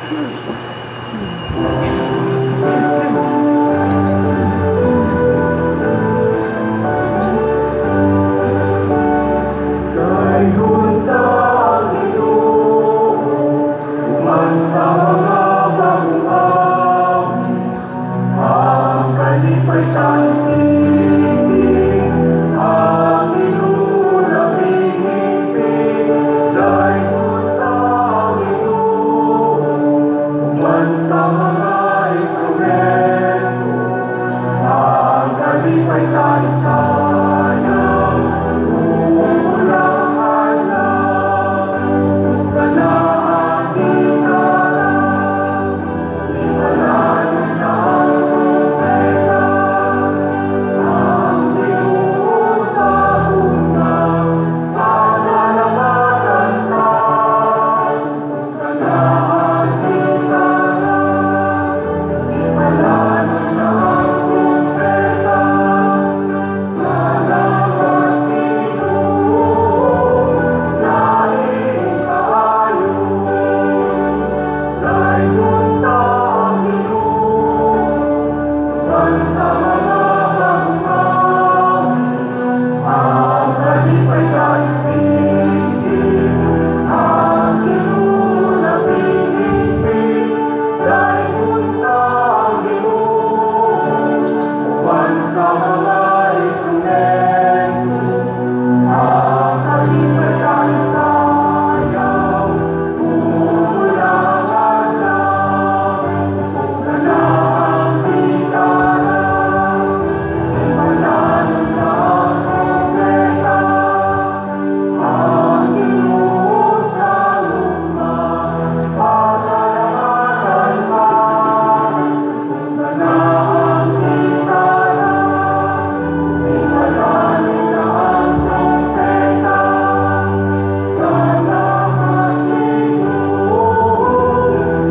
Daygon ta ang Ginoo uban sa mga bag-ong ang kalipay taisigi, ang Ginoo labing higpit. Daygon ta ang Ginoo uban sa mga instrumento, ang kalipay taisayaw, ulahan na, kana ang gitara, ipalanon na ang trumpeta, ang Ginoo sa gugma, pasalamatan ta. Kana ang gitara, ipalanon na ang trumpeta, salamat, Ginoo, sa imong kaayo. Daygon ta ang Ginoo uban sa mga bag-ong ang kalipay taisigi, ang Ginoo labing higpit. Daygon ta ang Ginoo uban sa mga instrumento, ang kalipay taisayaw, ulahan na, kana ang gitara, ipalanon na ang trumpeta, ang Ginoo sa gugma, pasalamatan ta. Kana ang gitara, ipalanon na ang trumpeta, salamat, Ginoo,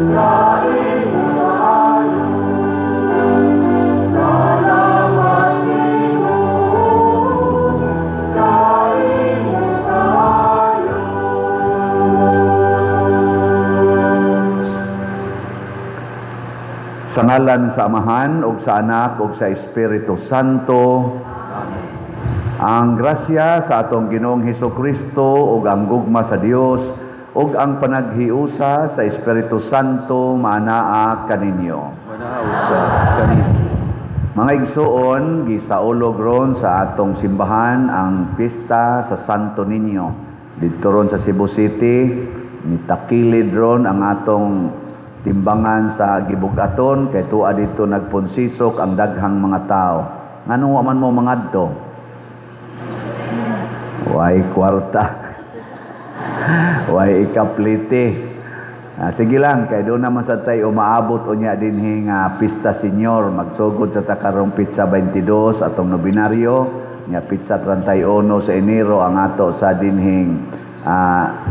sa imong kaayo. Salamat, Ginoo, sa imong kaayo. Sa ngalan sa Amahan ug sa Anak ug sa Espiritu Santo. Ang grasya sa atong Ginoong Hesus Kristo ug ang gugma sa Dios ug ang panaghiusa sa Espiritu Santo maanaa kaninyo. Manaa usab kanimo. Mga igsuon, gisaulog ron sa atong simbahan ang pista sa Santo Niño. Didto ron sa Cebu City, nitakilid ron ang atong timbangan sa gibugaton kay tuwa dito nagponsisok ang daghang mga tao. Nganong wa man mo mangadto? Way kwarta. Way ikaplite. Ah, sige lang, kay doon naman sa tay umaabot unya dinhi nga Pista Senior. Magsugod sa takarong pitsa 22 atong nobinaryo, nya pitsa 31 sa Enero ang ato sa dinhing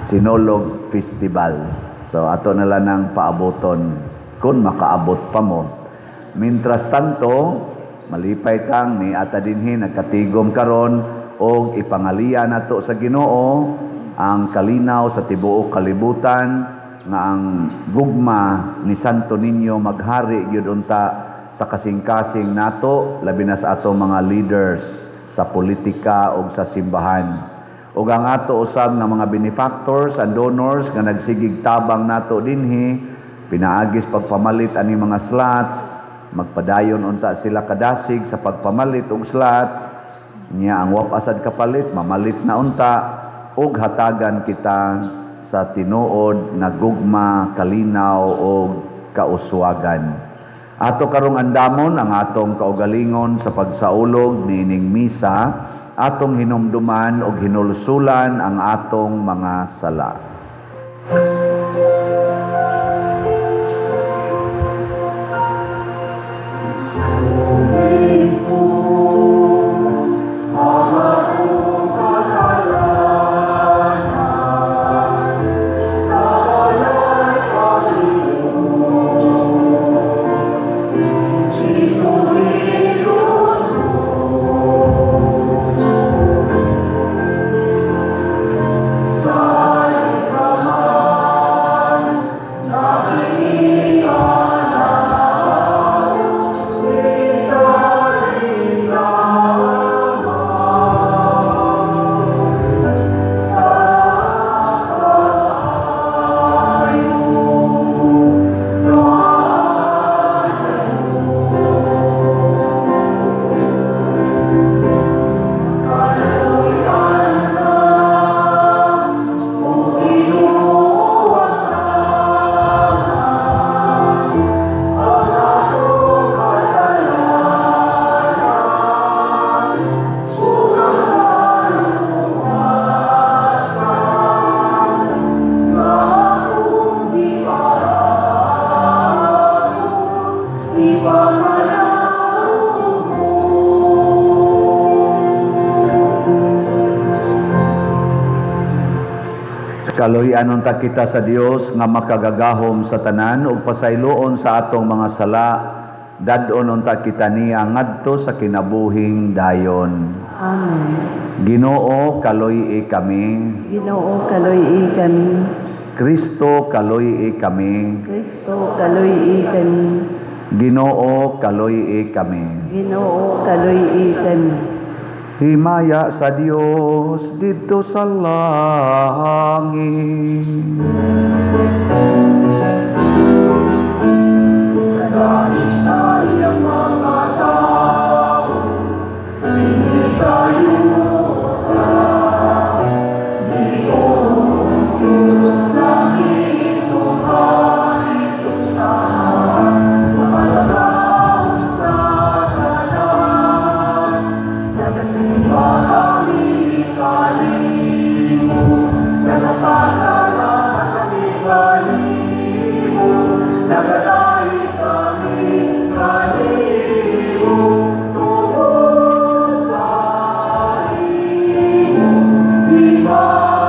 Sinulog Festival. So ato na lang ang paaboton kung makaabot pa mo. Mientras tanto, malipay tang ni ata dinhi nagkatigom karon og ipangaliya nato sa Ginoo ang kalinaw sa tibuok kalibutan nga ang gugma ni Santo Niño maghari gyud unta sa kasing-kasing nato, labi na sa atong mga leaders sa politika ug sa simbahan. Ug ang ato usab nga mga benefactors and donors nga nagsigig tabang nato dinhi pinaagis pagpamalit ani mga slots, magpadayon unta sila kadasig sa pagpamalit og slots niya. Ang wa pa sad kapalit, mamalit na unta ug hatagan kita sa tinuod na gugma, kalinaw og kauswagan. Ato karong andamon ang atong kaugalingon sa pagsaulog niining misa, atong hinumduman og hinulsulan ang atong mga sala. Kasalanan sa balay Panginoon, Isulilon ko sa ikaman. Kaluy-an unta kita sa Dios nga makagagahom sa tanan ug pasayloon sa atong mga sala. Dad-on unta kita niya ngadto sa kinabuhing dayon. Amen. Ginoo, kaluy-i kami. Ginoo, kaluy-i kami. Kristo, kaluy-i kami. Kristo, kaluy-i kami. Ginoo, kaluy-i kami. Ginoo, kaluy-i kami. Himaya sa Dios didto sa langit. Dahil sa iyang mga tao, dinhi sa yuta, Ginoong Diyos, langit ug kahitusan, makagagahom sa tanan. Nagasimba kami kanimo, nagapasalamat kami kanimo, nagadaig kami kanimo, tungod sa imong himaya.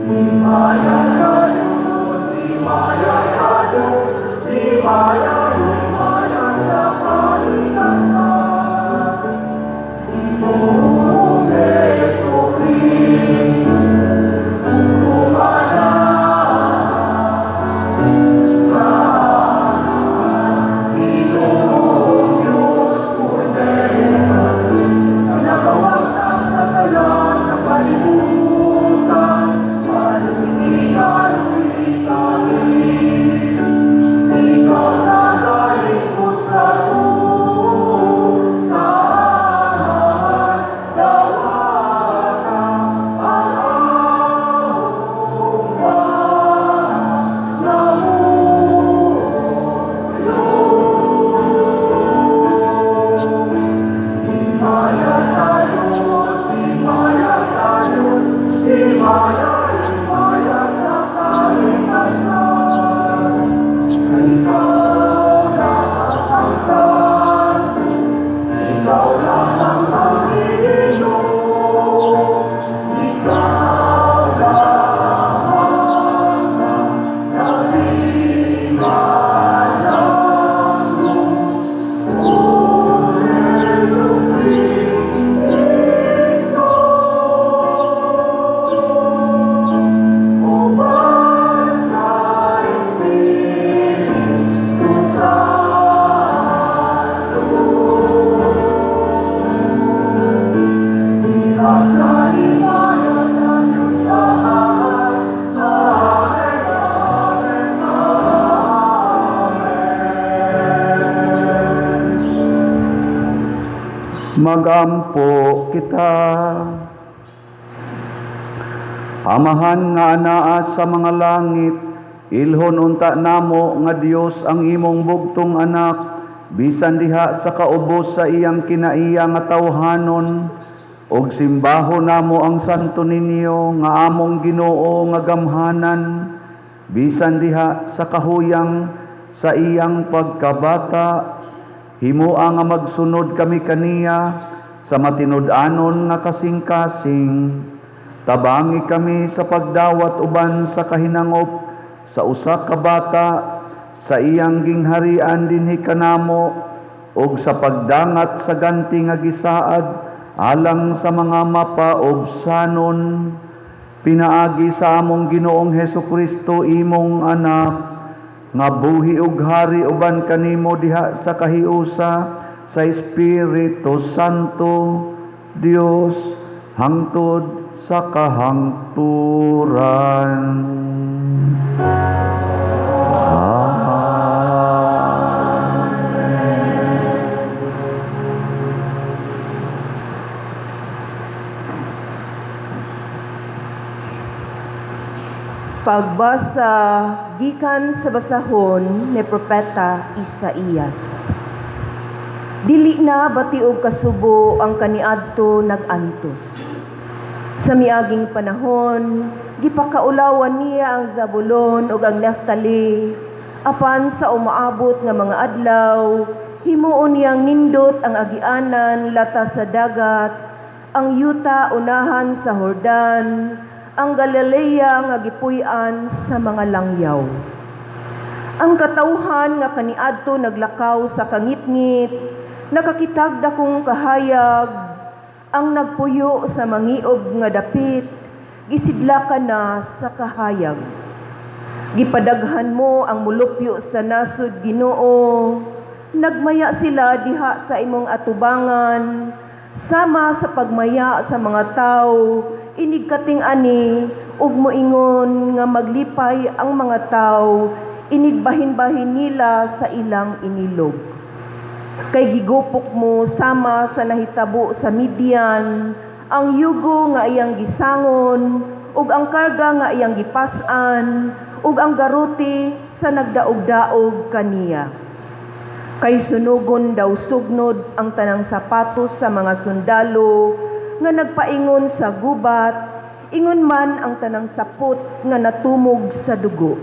Himaya sa Diyos, himaya sa Diyos, himaya, himaya sa kalikasan. Ginoong Hesu Kristo, tumana sa Ginoong Diyos, Kordero sa Diyos, nga nagawagtang sa sala sa kalibutan, kaluy-i, kaluy-i kami. Ikaw nagalingkod sa tuo, sa Amahan, dawata ang among pangamuyo. Himaya sa Diyos, himaya sa Diyos, himaya, himaya sa kalikasan. Ikaw lamang ang santo, ikaw lamang ang Ginoo, ikaw lamang ang nabigalang O Jesu Cristo, uban sa Espiritu Santo. Sa himaya sa Diyos Amahan. Amen, Amen, Amen. Magampo kita. Amahan nga anaa sa mga langit, ilhon unta namo nga Dios ang imong bugtong anak, bisan diha sa kaubos sa iyang kinaiya nga tawhanon, ug simbaho namo ang santo ninyo nga among Ginoo nga gamhanan, bisan diha sa kahuyang sa iyang pagkabata. Himoa nga magsunod kami kaniya sa matinud-anon nga kasing-kasing. Tabangi kami sa pagdawat uban sa kahinangop sa usa ka bata sa iyang gingharian dinhi kanamo ug sa pagdangat sa ganti nga gisaad alang sa mga mapaobsanon pinaagi sa among Ginoong Hesus Kristo, imong anak, nga buhi ug hari uban kanimo diha sa kahiusa sa Espiritu Santo, Dios, hangtod sa kahangturan. Amen. Pagbasa gikan sa basahon ni Propeta Isaías. Dili na bati og kasubo ang kaniadto nag-antos. Sa miaging panahon, gipakaulawan niya ang Zabulon ug ang Neftali, apan sa umaabot nga mga adlaw, himuon niyang nindot ang agianan lata sa dagat. Ang yuta unahan sa Jordan, ang Galilea nga gipuy-an sa mga langyaw. Ang katawhan nga kaniadto naglakaw sa kangitngit, nakakitag dakong kahayag. Ang nagpuyo sa mangiob nga dapit, gisidlakan na sa kahayag. Gipadaghan mo ang mulupyo sa nasod, Ginoo. Nagmaya sila diha sa imong atubangan, sama sa pagmaya sa mga tawo inig kating-ani ug moingon nga maglipay ang mga tawo inig bahin-bahin nila sa ilang inilog. Kay gigupok mo sama sa nahitabo sa Midian ang yugo nga iyang gisangon ug ang karga nga iyang gipas-an ug ang garote sa nagdaog-daog kaniya. Kay sunugon daw sugnod ang tanang sapatos sa mga sundalo nga nagpaingon sa gubat, ingon man ang tanang sapot nga natumog sa dugo.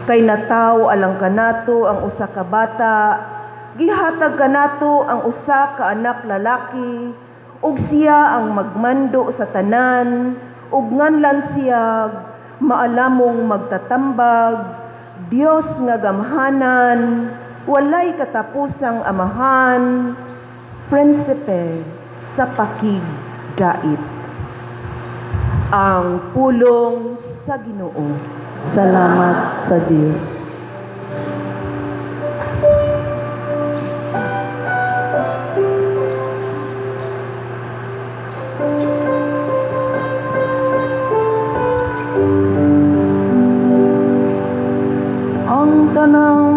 Kay nataw alang kanato ang usa ka bata, gihatag kanato ang usa ka anak lalaki, ug siya ang magmando sa tanan, ug nganlan siya Maalamong Magtatambag, Dios nga Gamhanan, Walay Katapusang Amahan, Prinsipe sa Pakigdait. Ang pulong sa Ginoo. Salamat sa Dios. Ang tanang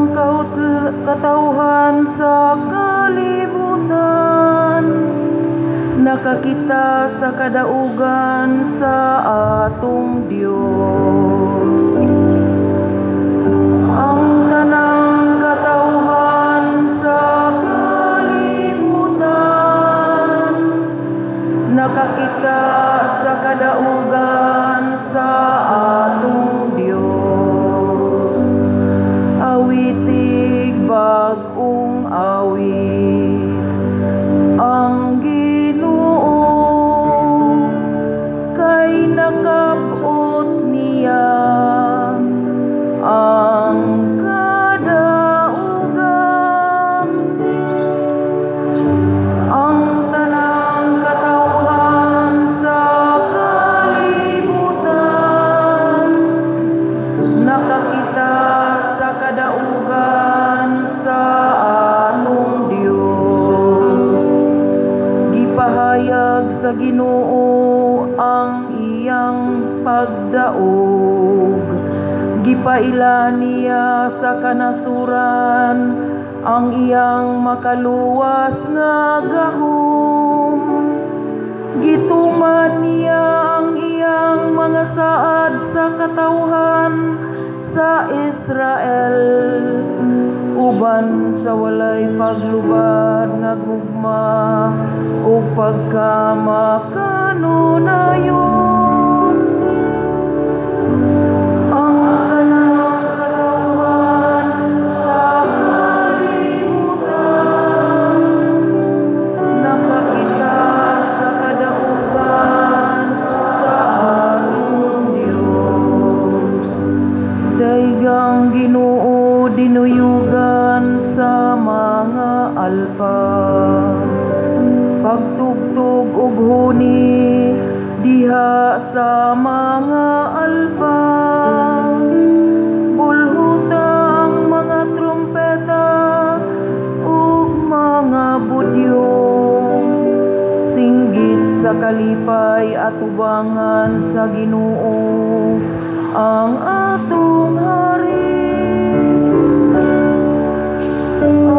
katawhan sa kalibutan nakakita sa kadaugan sa atong Dios. Ang tanang katawhan sa kalibutan nakakita sa kadaugan sa atong Dios. Awitig bag-ong awit ang Ginoo, kay nakab-ot niya ang kadaugan. Ang tanang katawhan sa kalibutan nakakita sa kadaugan sa atong Dios. Gipahayag sa Ginoo ang iyang pagdaog. Gipaila niya sa kanasuran ang iyang makaluwas nga gahom. Gituman niya ang iyang mga saad sa katawhan sa Israel, uban sa walay paglubad nga gugma ug pagkamakanunayon. Ang tanang katawhan sa kalibutan nakakita sa kadaugan sa atong Dios. Daygang Ginoo dinuyugan sa mga alpa. Pagtugtog og huni diha sa mga alpa. Bulhuta ang mga trumpeta ug mga budyong. Singgit sa kalipay atubangan sa Ginoo ang atong hari.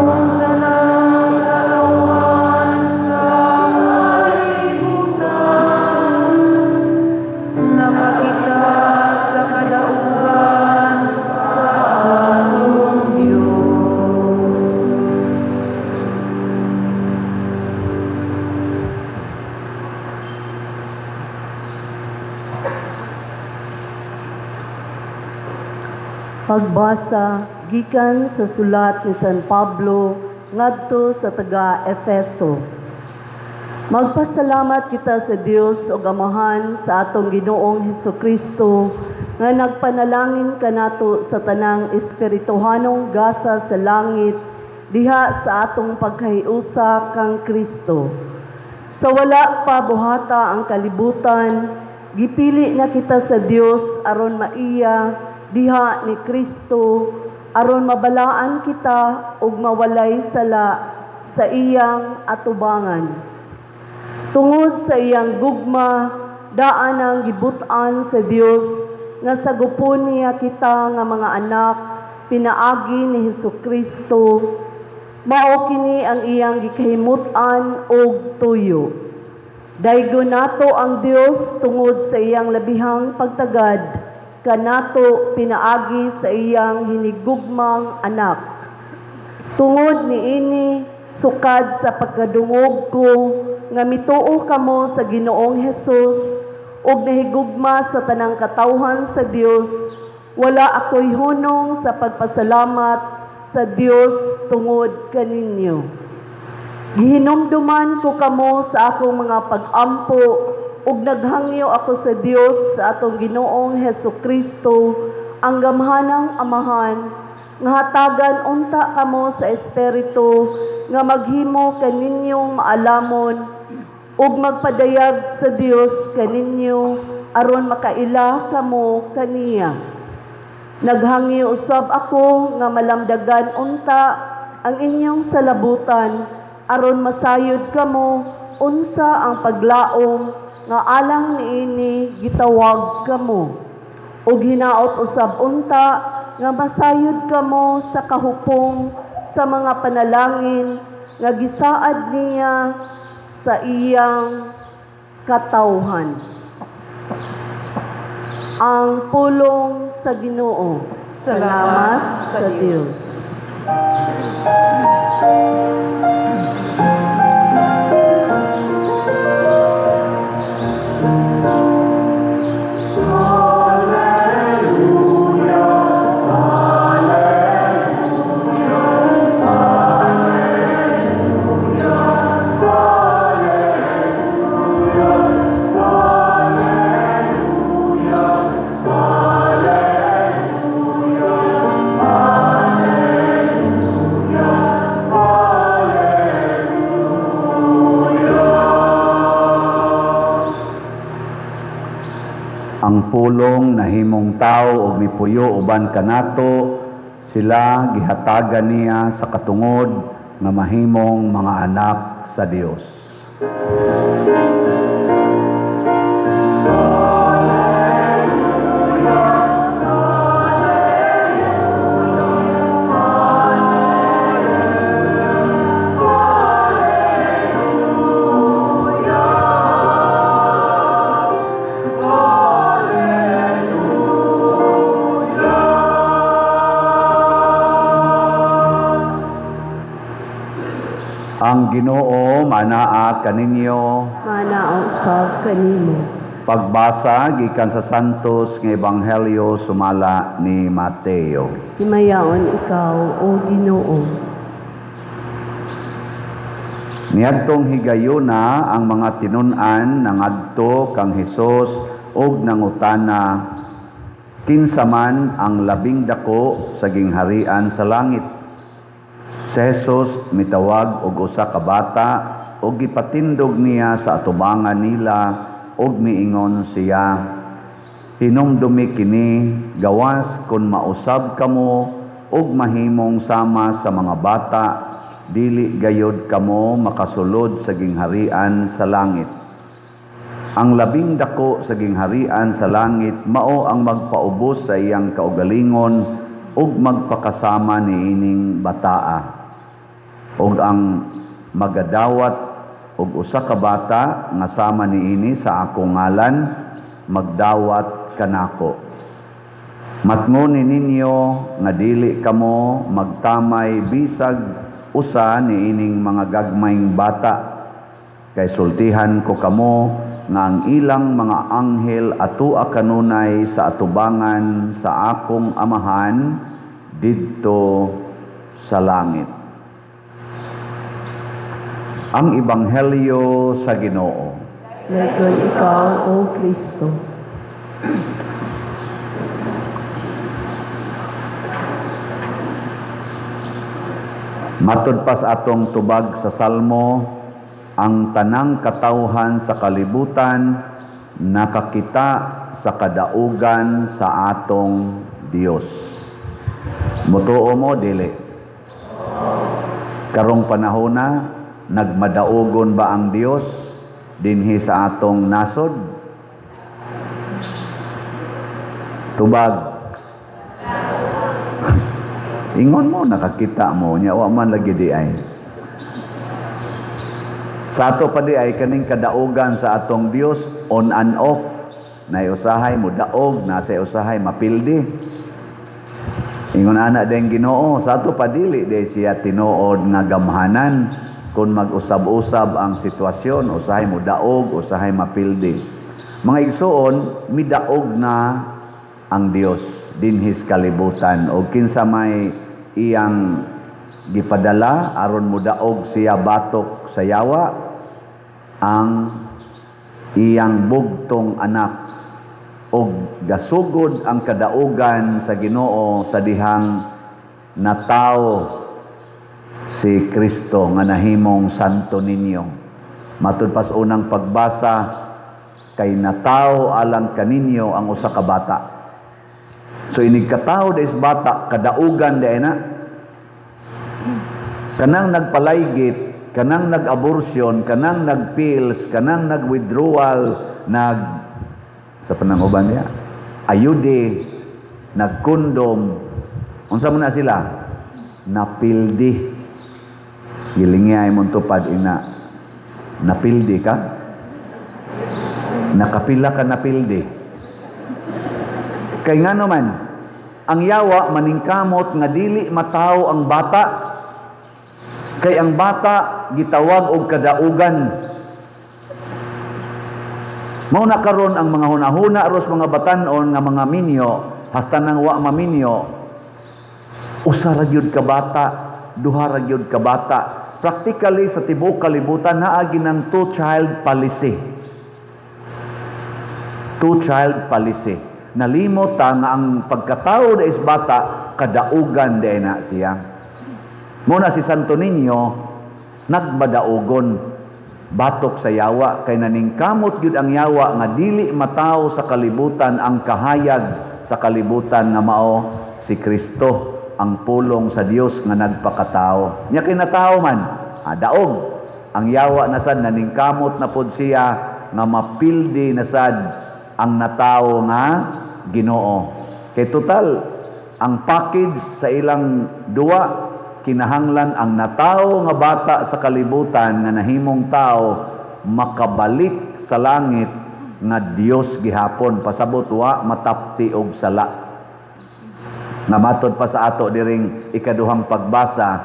Ang tanang katawhan sa kalibutan nakakita sa kadaugan sa atong Dios. Pagbasa gikan sa sulat ni San Pablo ngadto sa taga Efeso. Magpasalamat kita sa Dios ug Amahan sa atong Ginoong Hesukristo nga nagpanalangin kanato sa tanang espirituhanong gasa sa langit diha sa atong pagkahiusa kang Kristo. Sa wala pa buhata ang kalibutan, gipili na kita sa Dios aron maiya diha ni Kristo, aron mabalaan kita ug mawalay sala sa iyang atubangan. Tungod sa iyang gugma, daan ang gibutan sa Dios nga sagupon niya kita nga mga anak pinaagi ni Hesukristo. Mao kini ang iyang gikahimut-an og tuyo. Daygon nato ang Dios tungod sa iyang labihang pagtagad kanato pinaagi sa iyang hinigugmang anak. Tungod niini, sukad sa pagkadungog ko nga mituo kamo sa Ginoong Hesus ug nahigugma sa tanang katawhan sa Dios, wala ako'y hunong sa pagpasalamat sa Dios tungod kaninyo. Gihinumduman ko kamo sa akong mga pag-ampo ug naghangyo ako sa Dios sa atong Ginoong Hesukristo, ang gamhanang Amahan, nga hatagan unta kamo sa Espiritu nga maghimo kaninyong maalamon ug magpadayag sa Dios kaninyo aron makaila kamo kaniya. Naghangyo usab ako nga malamdagan unta ang inyong salabutan aron masayod kamo unsa ang paglaom nga alang niini gitawag kamo. Ug hinaot usab unta nga masayod kamo sa kahupong sa mga panalangin nga gisaad niya sa iyang katawhan. Ang pulong sa Ginoo. Salamat sa sa Dios. Ang pulong nahimong tao og mipuyo uban kanato, sila gihatagan niya sa katungod nga mahimong mga anak sa Dios. Ang Ginoo manaa kaninyo. Manaog sa kanimo. Pagbasa gikan sa Santos nga Ebanghelyo sumala ni Mateo. Himayaon ikaw, O Ginoo. Niadtong higayuna ang mga tinun-an nangadto kang Hesus ug nangutana, kinsa man ang labing dako sa gingharian sa langit? Si Jesus mitawag og usa ka bata ug gipatindog niya sa atubangan nila ug miingon siya, hinumdumi kini, gawas kon mausab kamo ug mahimong sama sa mga bata, dili gayod kamo makasulod sa gingharian sa langit. Ang labing dako sa gingharian sa langit mao ang magpaubos sa iyang kaugalingon ug magpakasama niining bataa. Ug ang magadawat og usa ka bata nga sama niini sa akong ngalan, magdawat kanako. Matngoni ninyo nga dili kamo magtamay bisag usa niining mga gagmayng bata, kay sultihan ko kamo nga ang ilang mga anghel atua kanunay sa atubangan sa akong Amahan didto sa langit. Ang Ebanghelyo sa Ginoo. Daghon ikaw, O Kristo. Matud pa sa atong tubag sa Salmo, ang tanang katawhan sa kalibutan nakakita sa kadaugan sa atong Dios. Mutuo mo dili? Karong panahona, nagmadaugon ba ang Dios dinhi sa atong nasod? Tubag. Ingon mo, nakakita mo, nya wa man lagi di ay. Sa ato pa di ay kaning kadaugan sa atong Dios, on and off. Nay usahay mo daog, nasa usahay mapildi. Ingon ana din Ginoo, sa ato pa dili di siya tinuod nga gamhanan kung mag-usab-usab ang sitwasyon, usahay mo daog, usahay mapildi. Mga igsuon, midaog na ang Dios dinhis kalibutan o kinsa may iyang gipadala aron modaog siya batok sa yawa, ang iyang bugtong anak, og gasugod ang kadaugan sa Ginoo sa dihang natawo si Kristo nga nahimong Santo Niño. Matud pas unang pagbasa, kay natawo alang kaninyo ang usa ka bata. So inig katawo des bata, kadaugan di na. Kanang nagpalaygit, kanang nag-abortion, kanang nag-pills, kanang nag-withdrawal, nag sa pananguban niya, ayude, nagkondom, unsa man na sila? Napildi. Gilingay mong tupad ina. Napildi ka? Nakapila ka napildi. Kay nga naman, ang yawa maningkamot nga dili matawo ang bata. Kay ang bata gitawag og kadaugan. Mao na karon ang mga hunahuna aros mga batan-on nga mga minyo, hasta nang wa maminyo, usa ra gyud ka bata, duha ra gyud ka bata. Practically sa tibuok kalibutan naa ginang two-child policy. Two-child policy. Nalimot ta nga ang pagkatao na is bata, kadaugan di na siya. Muna si Santo Niño, nagbadaogon batok sa yawa, kay naningkamot gyud ang yawa nga dili matawo sa kalibutan ang kahayag sa kalibutan nga mao si Kristo, ang pulong sa Dios nga nagpakatao. Nya kinatao man, daog ang yawa na sad, naningkamot na pod siya nga mapildi na sad ang natawo nga Ginoo. Kay total ang package sa ilang duwa, kinahanglan ang natawo nga bata sa kalibutan nga nahimong tao makabalik sa langit nga Dios gihapon, pasabot wa matapti og sala. Nga matod pa sa ato diring ikaduhang pagbasa,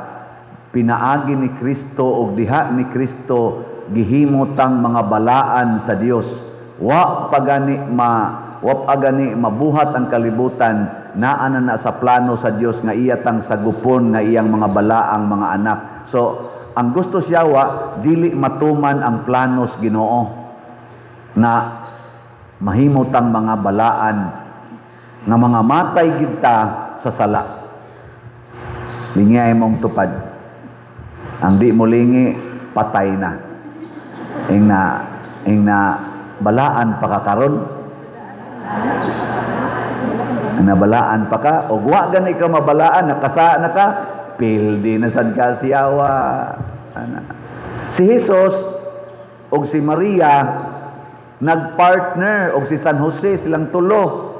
pinaagi ni Kristo og diha ni Kristo gihimotang mga balaan sa Dios. Wa pagani ma wa pagani mabuhat ang kalibutan, naa na na sa plano sa Dios nga iya tang sagupon nga iyang mga balaang mga anak. So ang gusto siya wa dili matuman ang planos Ginoo na mahimotang mga balaan nga mga matay gid ta sa sala. Lingay mong tupad. Ang di mo lingi, patay na. Ing na balaan pa ka karon. Nabalaan pa ka, og wa gani ka mabalaan, nakasa na ka, pildi na sad ka siyawa. Ana. Si Jesus og si Maria nagpartner og si San Jose, silang tulo.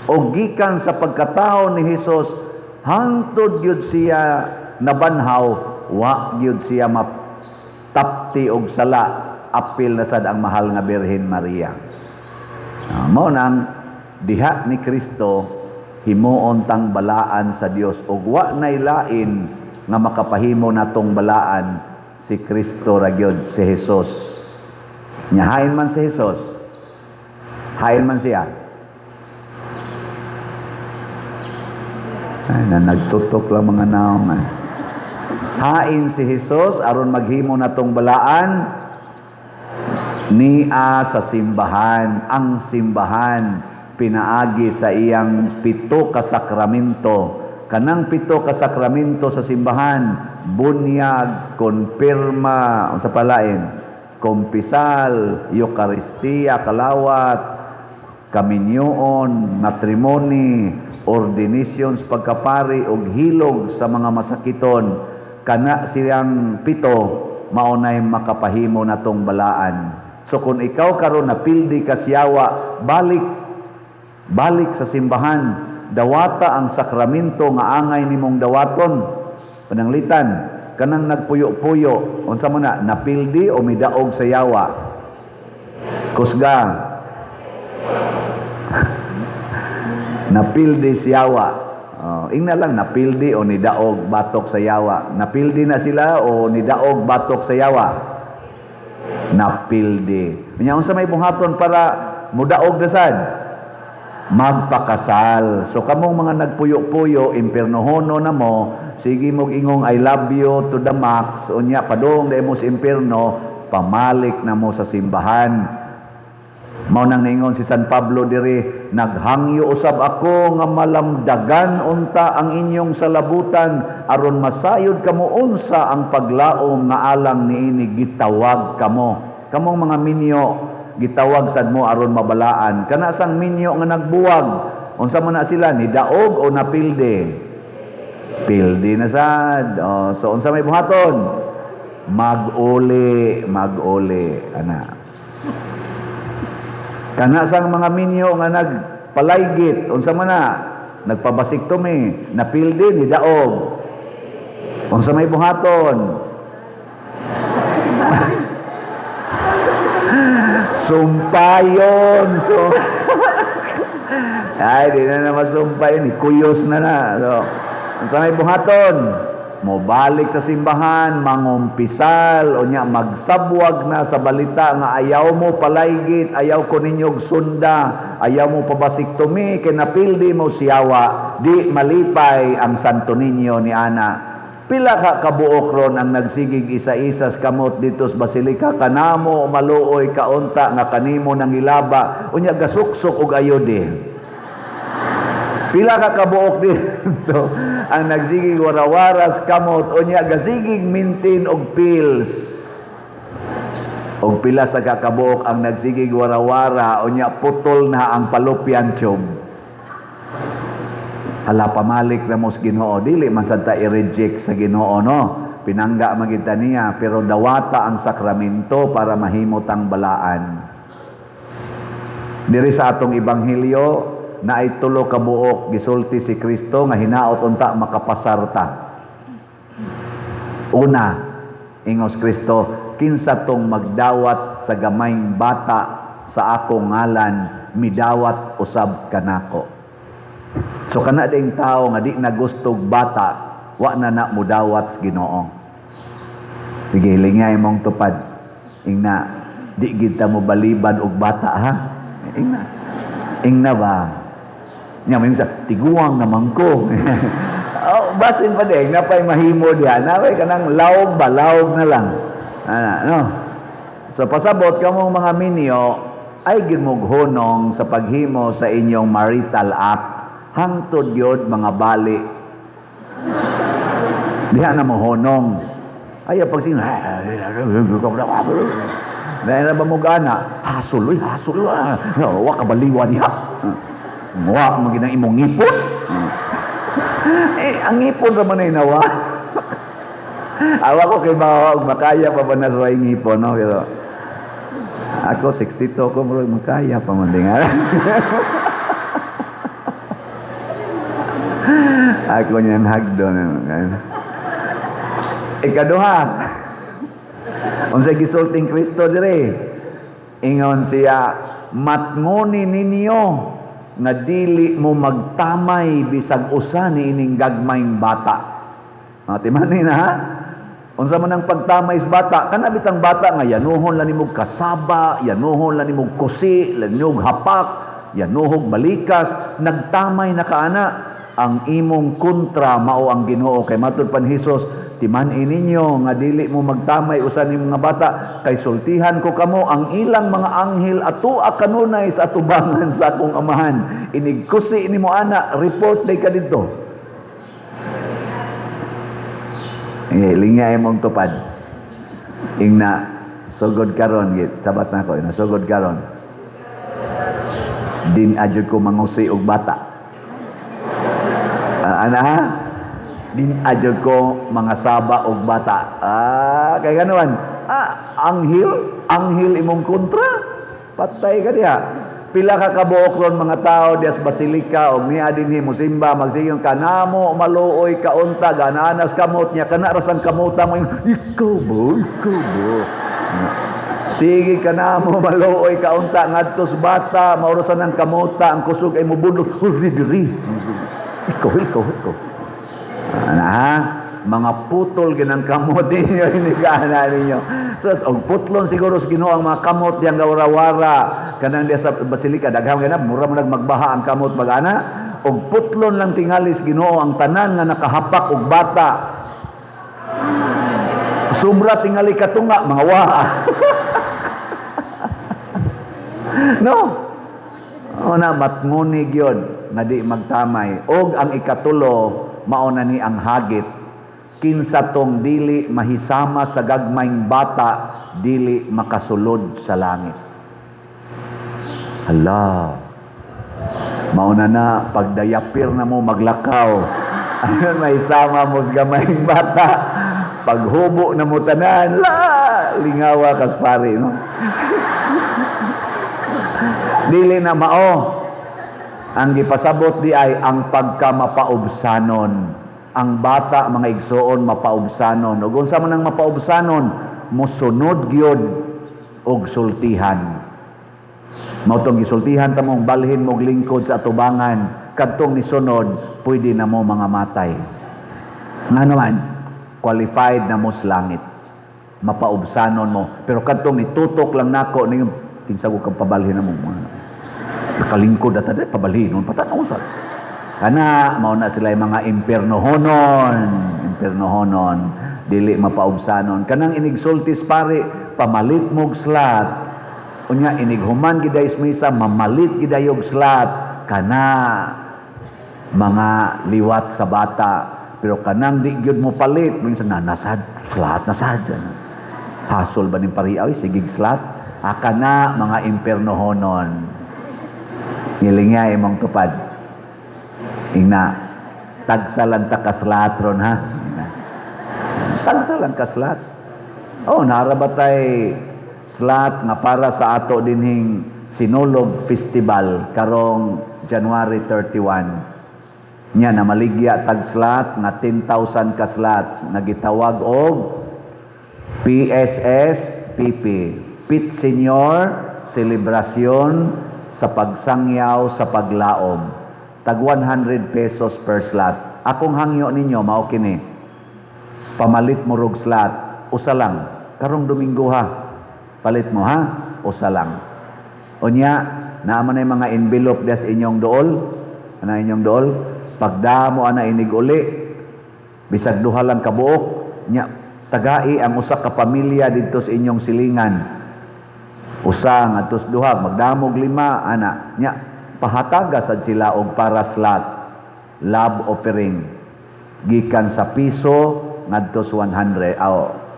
Og gikan sa pagkatao ni Jesus hangtod gyud siya nabanhaw, wa gyud siya matapti og sala, apil na sad ang mahal nga Birhen Maria. Mao nang diha ni Kristo himuon tang balaan sa Dios ug wa nay lain nga makapahimo natong balaan, si Kristo ra gyud, si Jesus. Nya hain man si Jesus, hain man siya. Ay, na nagtutok lang mga naong. Ay. Hain si Hesus aron maghimo natong balaan? Nia sa simbahan. Ang simbahan pinaagi sa iyang pito ka sakramento. Kanang pito ka sakramento sa simbahan: bunyag, konpirma, unsa palain, kumpisal, Eukaristiya, kalawat, kaminyoon, matrimony, ordinations, pagkapari ug hilog sa mga masakiton. Kana siyang pito maunay makapahimo natong balaan. So kung ikaw karon napildi ka siyawa, balik, balik sa simbahan. Dawata ang sakramento nga angay nimong dawaton. Pananglitan kanang nagpuyo-puyo, unsa man na, napildi o midaog sa yawa? Kusga. Napildi siyawa. Oh, ingna lang, napildi o nidaog batok sa yawa? Napildi na sila o nidaog batok sa yawa? Napildi. Nya unsa may buhaton para mudaog na sad? Magpakasal. So kamong mga nagpuyo-puyo, impiernohono na mo, sige mog ingong "I love you to the max", unya padung dai mo sa impierno, pamalik na mo sa simbahan. Mao nang niingon si San Pablo diri, "Naghangyo usab ako nga malamdagan unta ang inyong salabutan aron masayod kamo unsa ang paglaom nga alang niini gitawag kamo." Kamong mga minyo, gitawag sad mo aron mabalaan. Kana sang minyo nga nagbuwag, unsa man na sila, nidaog o napildi? Pildi na sad. Oh, so unsa may buhaton? Mag-uli, mag-uli ana. Kana sang mga minyo nga nagpalaygit, unsa man na? Nagpabasiktomy, napildi, nidaog. Unsa may buhaton? Sumpayon. So, ay, di na na masumpayon. Kuyos na na. So, unsa may buhaton? Mobalik sa simbahan, mangumpisal, o nya magsabwag na sa balita nga ayaw mo palaygit, ayaw ko ninyog sunda, ayaw mo pabasiktomi, kay napildi mo siyawa, di malipay ang Santo Niño ni Ana. Pila ka kabuok ron ang nagsigig isa-isas kamot dito sa Basilika, kanamo maluoy kaunta nga kanimo nang ilaba, unya gasuksok og ayode. Pila ka kabuok dito ang nagsigig warawaras kamot, unya gasigig mintin og pills. Og pila sa kakabuok ang nagsigig warawara, unya putol na ang fallopian tube. Hala, pamalik na mo sa Ginoo, dili man sad ta i-reject sa Ginoo, no. Pinangga man kita niya, pero dawata ang sakramento para mahimot ang balaan. Diri sa atong ebanghelyo, naay tulo ka buok gisulti si Kristo nga hinaot unta makapasar ta. Una, ingos Kristo, "Kinsa tong magdawat sa gamayng bata sa akong ngalan, midawat usab kanako." So kana ding tao nga di nagustog bata, wa na na mudawat sa Ginoo. Sige, lingay mong tupad. Ingna, "Di gid ta mo balibad og bata, ha?" Ingna. Ingna ba? Nya may sa tiguang naman ko. Oh, basin pa din, napay mahimo diha. Napay kanang lawog ba, lawog na lang. Ana, no? So pasabot kamong mga minyo ay gimughunong sa paghimo sa inyong marital act hangtod yod mga bali. Diha na mo honong. Ay, pag sing dahil na ba mo gana? Hasol, uy, hasol. No, wa ka baliwa diha. Wa mo ginang imong ngipon. Eh, ang ngipon sa manay nawa. Awa ko kay mga makaya pa ba na sa ngipon, no? Pero ako, 62 ko, bro, makaya pa man din. Ako niyan hagdo. Ikaduha, unsay gisulting Kristo dire? Ingon siya, "Matngoni ninyo nga dili mo magtamay bisag usa ni ining gagmayng bata." Ah, timani na ha? Unsa man ang pagtamay sa bata? Kana bitang bata nga yanuhon lang nimog kasaba, yanuhon lang nimog kusi, nimog hapak, yanuhog balikas, nagtamay na kaana. Ang imong kontra mao ang Ginoo kay matud pan Hesus, Timan-i ninyo nga dili mo magtamay usa ni mga bata, kay sultihan ko kamo, ang ilang mga anghel atua kanunay sa atubangan sa akong Amahan. Inigkusi nimo ana, report day ka didto. Eh, lingay mong tupad. Ingna, sugod karon, git, sabat na ko, ingna, sugod karon. Din adyo ko mangusi og bata. Ana ha? Din adyo ko mga saba og bata. Kay ganuan. Anghel, anghel imong kontra. Patay ka diha. Pila ka kabuok ron mga tao dias basilika og niya dinhi mosimba, magsigon kanamo maluoy kaunta gananas kamot niya kana rasang kamuta mo, ikaw ba, ikaw ba? Sige, kanamo maluoy kaunta ngadtos bata, maurasan ang kamuta, ang kusog ay mubunot, hurri diri, ikaw, ikaw, ikaw. Ana ha, mga putol ginang kamot ninyo, hindi ka ana ninyo. So, og putlon siguro sa Ginoo ang mga kamot diyang gawara-wara kanang diya sa basilika, daghang ganap, mura mo nagmagbaha ang kamot magana. Og putlon lang tingalis Ginoo ang tanan nga nakahapak og bata. Sobra tingali katunga mga waa. No? O na matnguni gyud nga di magtamay. Og ang ikatulo, mao na ni ang hagit. Kinsa tong dili mahisama sa gagmayng bata, dili makasulod sa langit. Hala. Mao na na pagdayapir na mo maglakaw. Ayon mahisama mo sa gamayng bata. Paghubo na mo tanan, la, lingawa kas pari, no? Dili na mao. Ang gipasabot di ay ang pagkamapaubsanon. Ang bata, mga igsoon, mapaubsanon. Ug unsa man ang mapaubsanon, mosunod gyud og sultihan. Mao tong gisultihan ta mong balhin mog lingkod sa atubangan, kadtong nisunod pwede na mo mga matay. Ngano man, qualified na mo sa langit. Mapaubsanon mo. Pero kadtong nitutok lang nako ning kinsa ko kang pabalhin na mo. Nakalingkod at tada, pabalhin mo patanaw sa. Kana mao na sila yung mga impernohonon, impernohonon, dili mapaubsanon. Kanang inigsultis pare, pamalit mog slat. Unya inighuman giday misa, mamalit giday og slat. Kana mga liwat sa bata. Pero kanang di gyud mo palit, minsan na nasad, slat nasad. Hasol ba ning pari ay sigig slat? Akana mga impernohonon. Ngilingya imong tupad. Ingna, tagsalan ta kaslat ron ha. Ingna. Tagsalan kaslat. Oh, naara ba tay slat nga para sa ato dinhing Sinulog Festival karong January 31. Nya na maligya tag slat nga 10,000 ka slots nga gitawag og PSSPP, Pit Senior Celebration sa pagsangyaw sa paglaom. Tag 100 pesos per slot. Akong hangyo ninyo mao kini. Pamalit mo rog slot, usa lang. Karong Domingo ha. Palit mo ha, usa lang. Unya, naa man ay mga envelope des inyong dool. Ana inyong dool. Pagdamo ana inig uli, bisag duha lang kabuok, nya tagai ang usa ka pamilya didto sa inyong silingan. Usa ngadto sa duha, magdamog lima ana. Nya pahataga sad sila og para slot, love offering, gikan sa piso ngadto sa 100,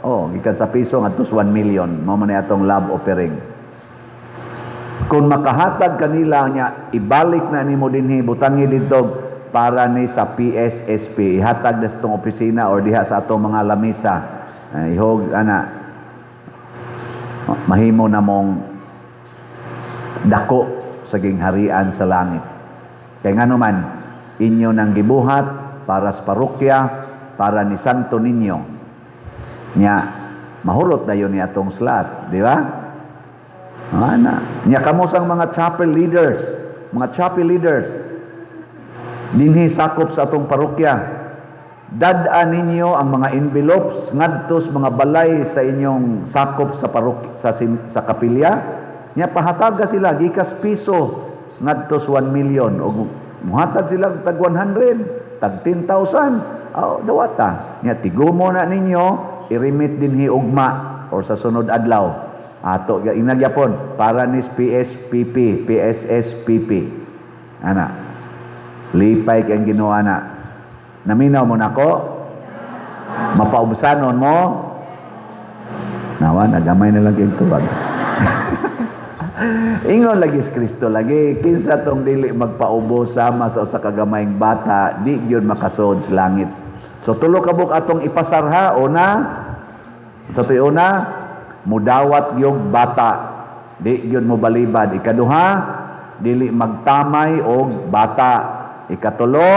oh, gikan sa piso ngadto sa 1 million, mao man atong love offering. Kung makahatag kanila nya ibalik na nimo dinhi, butangi didto para ni sa PSSP, ihatag na sa itong opisina or diha sa atong mga lamisa. Ihog ana, mahimo na mong dako sa gingharian sa langit. Kay ngano man, inyo nang gibuhat para sa parokya, para ni Santo Niño. Nya mahurot dayon ni atong slot, di ba? Ana. Nya kamo sang mga chapel leaders, mga chapel leaders dinhi sakop sa atong parokya. Dad-a ninyo ang mga envelopes ngadto sa mga balay sa inyong sakop sa parokya, sa kapilya. Nya pahataga sila gikas piso ngadto sa 1 million, og muhatag sila tag 100, tag 10,000. Oh, dawata. Nya tigumo na ninyo, i-remit dinhi ugma or sa sunod adlaw. Ato inagyapon para nis PSPP, PSSPP. Ana. Lipay kay ang Ginoo ana. Naminaw mo nako? Mapaubsanon mo? Nawa, nagamay na lang kayong tubag. Ingon lagi si Kristo lagi, kinsa tong dili magpaubos sama sa usa ka gamayng bata, di gyud makasod sa langit. So tulo ka buok atong ipasarha. Una, sa tuyo una, mudawat gyud bata, di gyud mo balibad. Ikaduha, dili magtamay og bata. Ikatulo,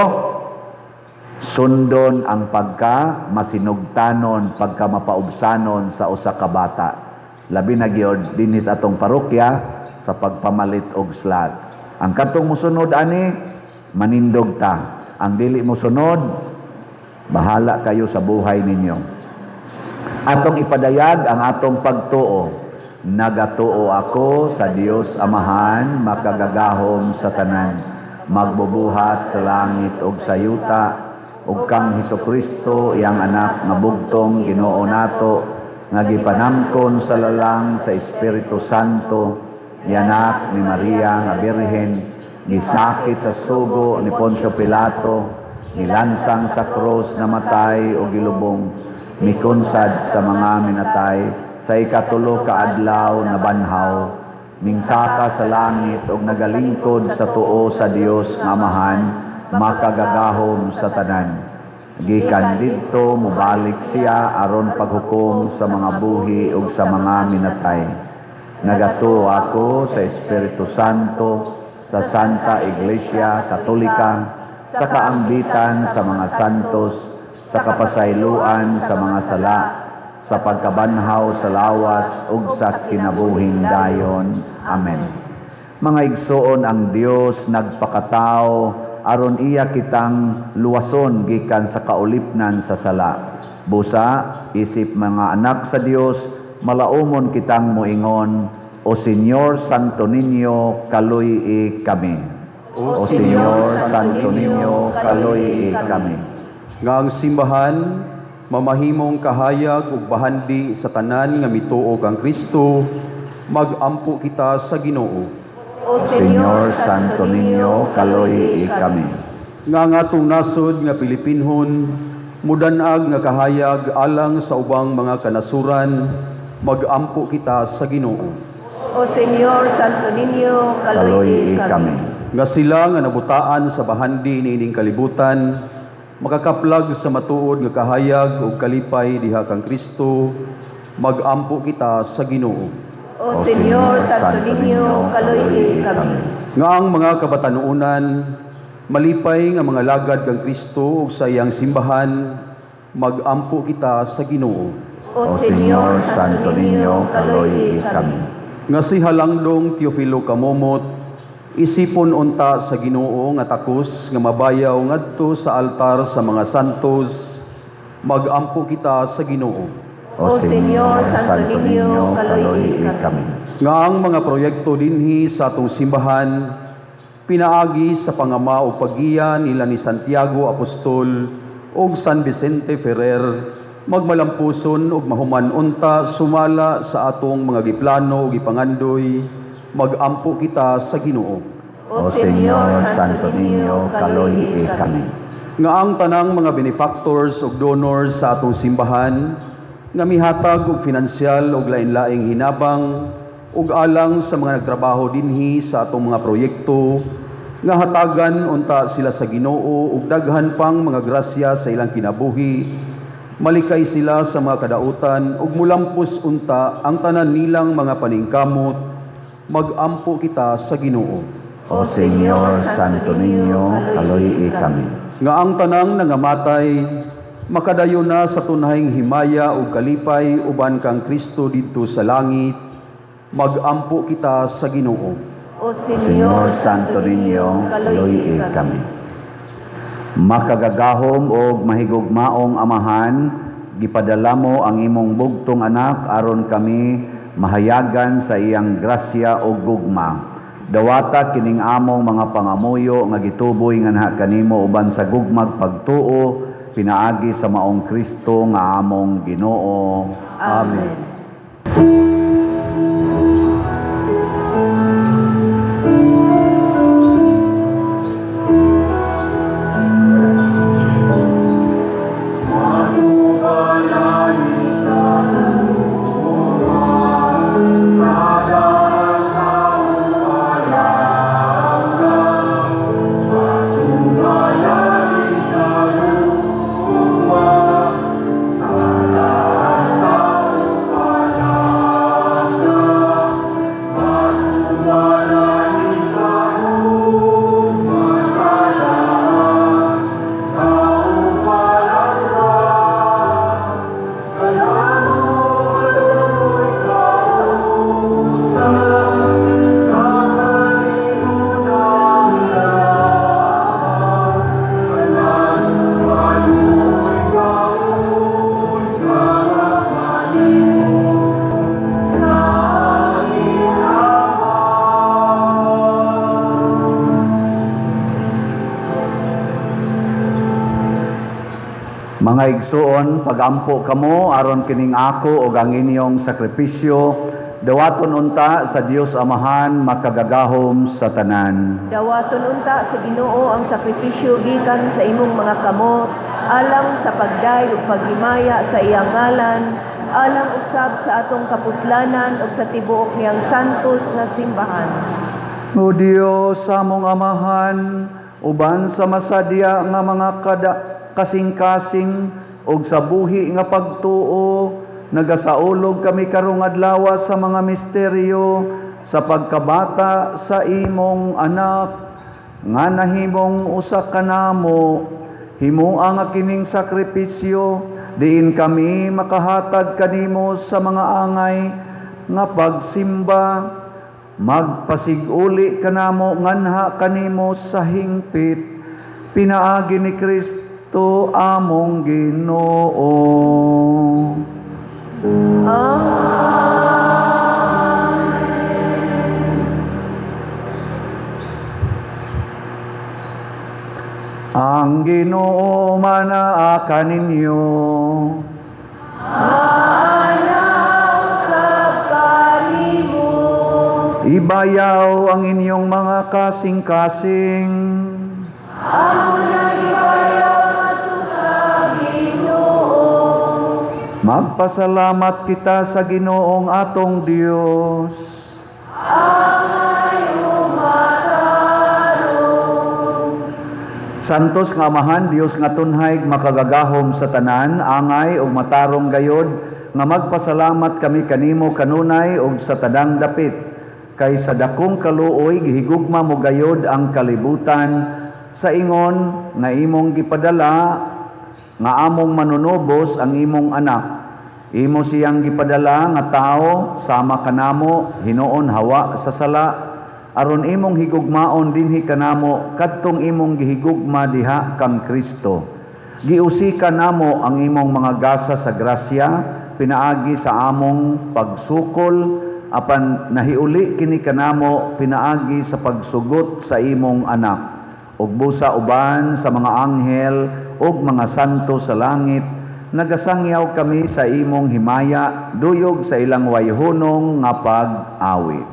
sundon ang pagka masinugtanon, pagka mapaubsanon sa usa ka bata. Labi na gyud dinhi sa atong parokya sa pagpamalit og slots. Ang katong musunod ani, manindog ta. Ang dili mosunod, bahala kayo sa buhay ninyo. Atong ipadayag ang atong pagtuo. Nagatuo ako sa Dios Amahan, makagagahom sa tanan, magbubuhat sa langit ug sa yuta, ug kang Hesukristo, iyang anak nga bugtong Ginoo nato, nga gipanamkon sa lalang sa Espiritu Santo, anak ni Maria nga Birhen, gisakit sa sugo ni Poncio Pilato, nilansang sa krus, namatay o gilubong, mikunsad sa mga minatay, sa ikatulo ka adlaw nabanhaw, mingsaka sa langit ug nagalingkod sa tuo sa Dios nga Amahan, makagagahom sa tanan. Gikan didto mobalik siya aron paghukom sa mga buhi ug sa mga minatay. Nagatuo ako sa Espiritu Santo, sa Santa Iglesia Katolika, sa kaambitan sa mga santos, sa kapasayloan sa mga sala, sa pagkabanhaw sa lawas ug sa kinabuhing dayon. Amen. Mga igsoon, ang Dios nagpakatao aron iya kitang luwason gikan sa kaulipnan sa sala. Busa, isip mga anak sa Dios, malaumon kitang moingon, "O Señor Santo Niño, kaluy-i kami." O Señor Santo Niño, kaluy-i kami. Nga ang simbahan mamahimong kahayag ug bahandi sa tanan nga mituo kang Kristo, magampo kita sa Ginoo. O Señor Santo Niño, kaluy-i kami. Nga ang atong nasod nga Pilipinhon mudan-ag nga kahayag alang sa ubang mga kanasuran, magampo kita sa Ginoo. O Señor Santo Niño, Kaluy-i kaluy-i kami. kami. Nga sila nga nabutaan sa bahandi niining kalibutan makakaplag sa matuod nga kahayag ug kalipay diha kang Kristo, magampo kita sa Ginoo. O Señor Santo Niño, kaluy-i kami. Nga ang mga kabatanuonan malipay nga mga lagad kang Kristo ug sa iyang simbahan, magampo kita sa Ginoo. O Señor Santo Niño, kaluy-i kami. Nga si Halangdong Teofilo Camomot isipon unta sa Ginoo nga takos nga mabayaw ngadto sa altar sa mga santos, magampo kita sa Ginoo. O Señor Santo Niño, kaluy-i kami. Nga ang mga proyekto dinhi sa atong simbahan pinaagi sa pangama o paggiya nila ni Santiago Apostol ug San Vicente Ferrer magmalampuson ug mahuman unta sumala sa atong mga giplano ug gipangandoy, magampo kita sa Ginoo. O Señor Santo Niño, kaluy-i kami. Nga ang tanang mga benefactors ug donors sa atong simbahan nga mihatag og finansyal ug lain-laing hinabang ug alang sa mga nagtrabaho dinhi sa atong mga proyekto, nga hatagan unta sila sa Ginoo ug daghan pang mga grasya sa ilang kinabuhi, malikay sila sa mga kadautan ug mulampos unta ang tanan nilang mga paningkamot, magampo kita sa Ginoo. O Señor Santo Niño, kaluy-i kami. Nga ang tanang nangamatay makadayon na sa tunahing himaya ug kalipay uban kang Kristo didto sa langit, magampo kita sa Ginoo. O Señor Santo Niño, kaluy-i kami. Makagagahom og mahigugmaong Amahan, gipadala mo ang imong bugtong anak aron kami mahayagan sa iyang grasya ug gugma. Dawata kining among mga pangamuyo nga gituboy nganha kanimo uban sa gugmag pagtuo. Pinaagi sa maong Kristo nga among Ginoo. Amen. Mga igsuon, pagampo kamo aron kining ako ug ang inyong sakripisyo dawaton unta sa Dios Amahan makagagahom sa tanan. Dawaton unta sa Ginoo ang sakripisyo gikan sa imong mga kamot alang sa pagday ug paghimaya sa iyang ngalan, alang usab sa atong kapuslanan ug sa tibuok niyang santos nga simbahan. O Dios, among Amahan, uban sa masadya nga mga kasing-kasing ug sa buhi nga pagtuo, nagasaulog kami karong adlaw sa mga misteryo sa pagkabata sa imong anak nga nahimong usa kanamo. Himoa nga kining sakripisyo diin kami makahatag kanimo sa mga angay nga pagsimba, magpasiguli kanamo nganha kanimo sa hingpit, pinaagi ni Kristo among Ginoo. Ang Ginoo manaa kaninyo. Usab kanimo. Ibayaw ang inyong mga kasing-kasing. Amo na gibayaw ngadto sa Ginoo. Magpasalamat kita sa Ginoong atong Dios. Santos nga Amahan, Dios nga tunhay, makagagahom sa tanan, angay ug matarong gayod nga magpasalamat kami kanimo kanunay ug sa tanang dapit. Kay sa dakong kaluoy gihigugma mo gayod ang kalibutan sa ingon nga imong gipadala nga among manunubos ang imong anak. Imo siyang gipadala nga tao sama kanamo hinuon hawa sa sala, aron imong higugmaon dinhi kanamo kadtong imong gihigugma diha kang Kristo. Giusikan namo ang imong mga gasa sa grasya pinaagi sa among pagsukol, apan nahiuli kini kanamo pinaagi sa pagsugot sa imong anak. Ug busa uban sa mga anghel ug mga santo sa langit, nagasangyaw kami sa imong himaya duyog sa ilang wayhunong nga pag-awit.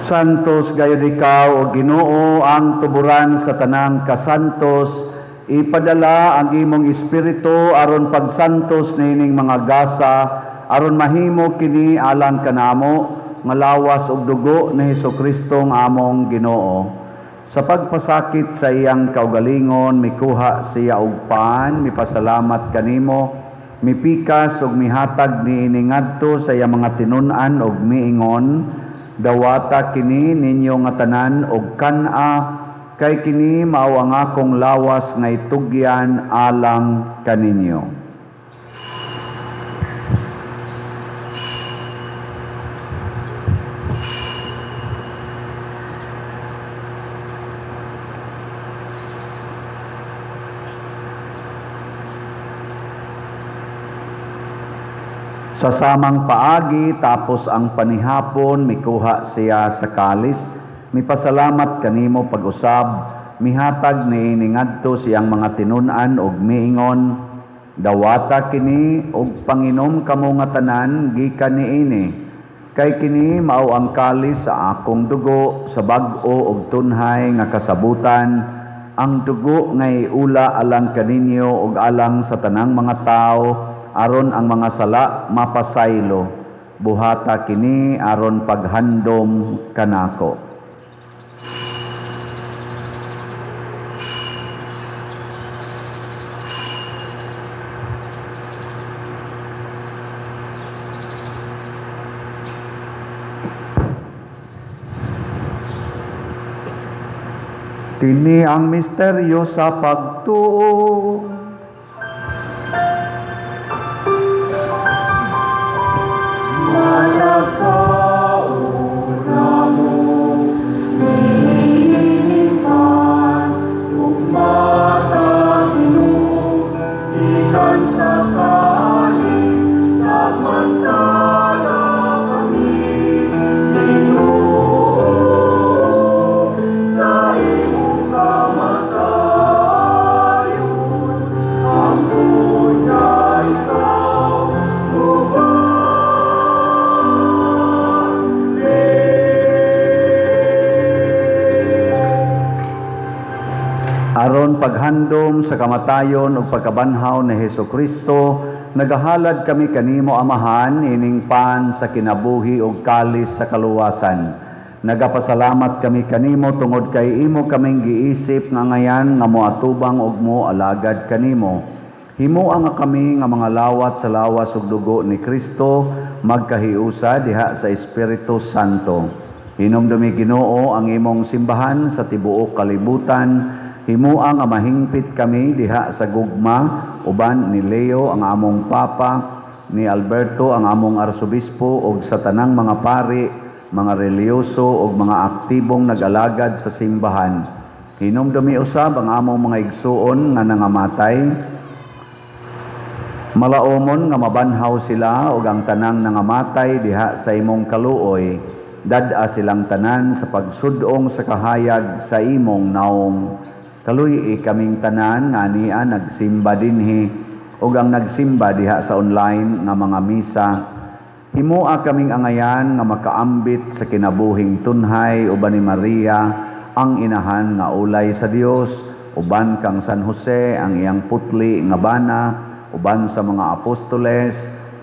Santos gayud ikaw, O Ginoo, ang tuburan sa tanang kasantos. Ipadala ang imong espiritu aron pagsantos niining mga gasa, aron mahimo kini alang kanamo nga lawas ug dugo ni Hesukristo nga among Ginoo. Sa pagpasakit sa iyang kaugalingon, mikuha siya og pan, mipasalamat kanimo, mipikas ug mihatag niini ngadto sa iyang mga tinun-an ug miingon, "Dawata kini ninyo nga tanan og kan-a, kay kini mao ang akong lawas nga itugyan alang kaninyo." Sa samang paagi, tapos ang panihapon, mikuha siya sa kalis, mipasalamat kanimo pag-usab, mihatag niini ngadto siyang mga tinun-an og miingon, "Dawata kini og panginom kamo nga tanan gikan niini, kay kini mao ang kalis sa akong dugo sa bag-o og tunhay nga kasabutan, ang dugo nga iula alang kaninyo ug alang sa tanang mga tawo aron ang mga sala mapasaylo. Buhata kini aron paghandom kanako." Kini ang misteryo sa pagtuo. Ikan sa kalis, samantala kami Ginoo, sa imong kamatayon, ang nga ikaw Aron paghandom sa kamatayon ug pagkabanhaw ni Hesukristo, nagahalad kami kanimo, Amahan, ining pan sa kinabuhi ug kalis sa kaluwasan. Nagapasalamat kami kanimo tungod kay imo kaming giisip nga ngayan nga moatubang ug moalagad kanimo. Himoa nga kami nga mga lawat sa lawas ug dugo ni Kristo magkahiusa diha sa Espiritu Santo. Hinumdumi, Ginoo, ang imong simbahan sa tibuok kalibutan. Himoa nga mahingpit kami diha sa gugma uban ni Leo ang among Papa, ni Alberto ang among Arsobispo ug sa tanang mga pari, mga relihiyoso ug mga aktibong nag-alagad sa simbahan. Hinumdumi usab ang among mga igsuon nga nangamatay. Malaomon nga mabanhaw sila ug ang tanang nangamatay diha sa imong kaluoy. Dad-a silang tanan sa pagsudong sa kahayag sa imong naong. Kaluy-i kaming tanan nga ania nagsimba dinhi ug ang nagsimba diha sa online nga mga misa. Himoa kaming angayan nga makaambit sa kinabuhing tunhay uban ni Maria ang inahan nga ulay sa Dios, uban kang San Jose ang iyang putli nga bana, uban sa mga apostoles,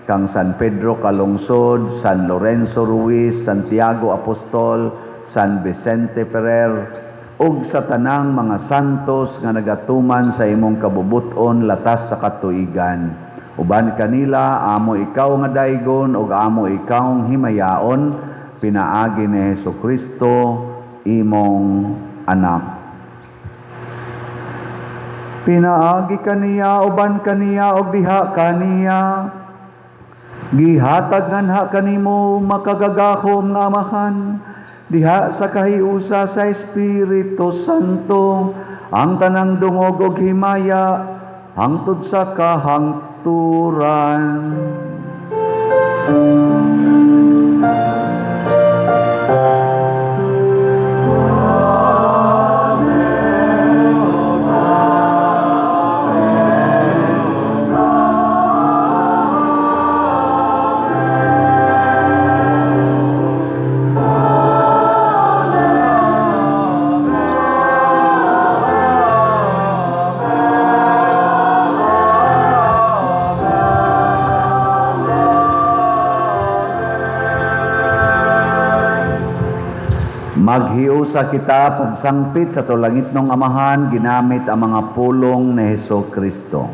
kang San Pedro Calungsod, San Lorenzo Ruiz, Santiago Apostol, San Vicente Ferrer, ug sa tanang mga santos nga nagatuman sa imong kabubut-on latas sa katuigan. Uban kanila amo ikaw nga daygon ug amo ikaw himayaon, pinaagi ni Hesukristo imong anak. Pinaagi kaniya, uban kaniya, ug diha kaniya, gihatag nganha kanimo makagagahom nga Amahan diha sa kahiusa sa Espiritu Santo ang tanang dungog ug himaya hangtod sa kahangturan. Maghiusa kita pagsangpit sa atong langitnong Amahan ginamit ang mga pulong ni Hesus Kristo.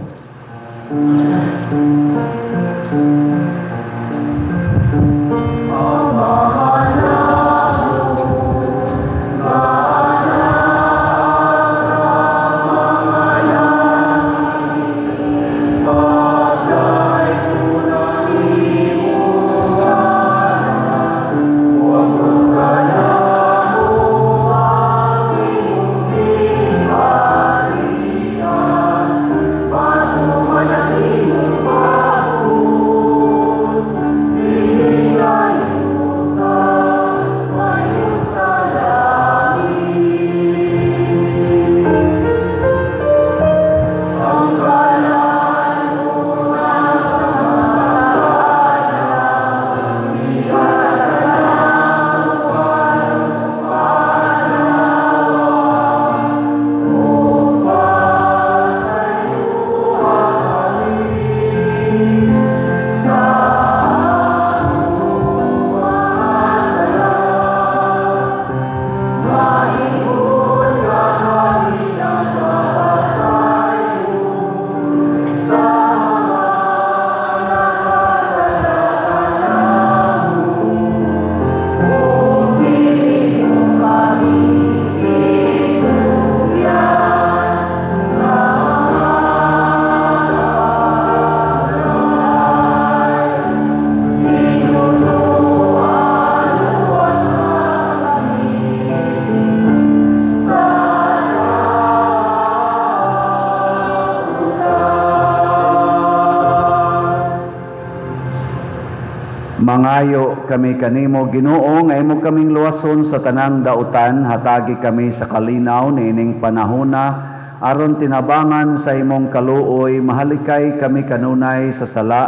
Mangayo kami kanimo, Ginoo, nga imo kaming luwason sa tanang dautan, hatagi kami sa kalinaw niining panahona aron tinabangan sa imong kaluoy, mahalikay kami kanunay sa sala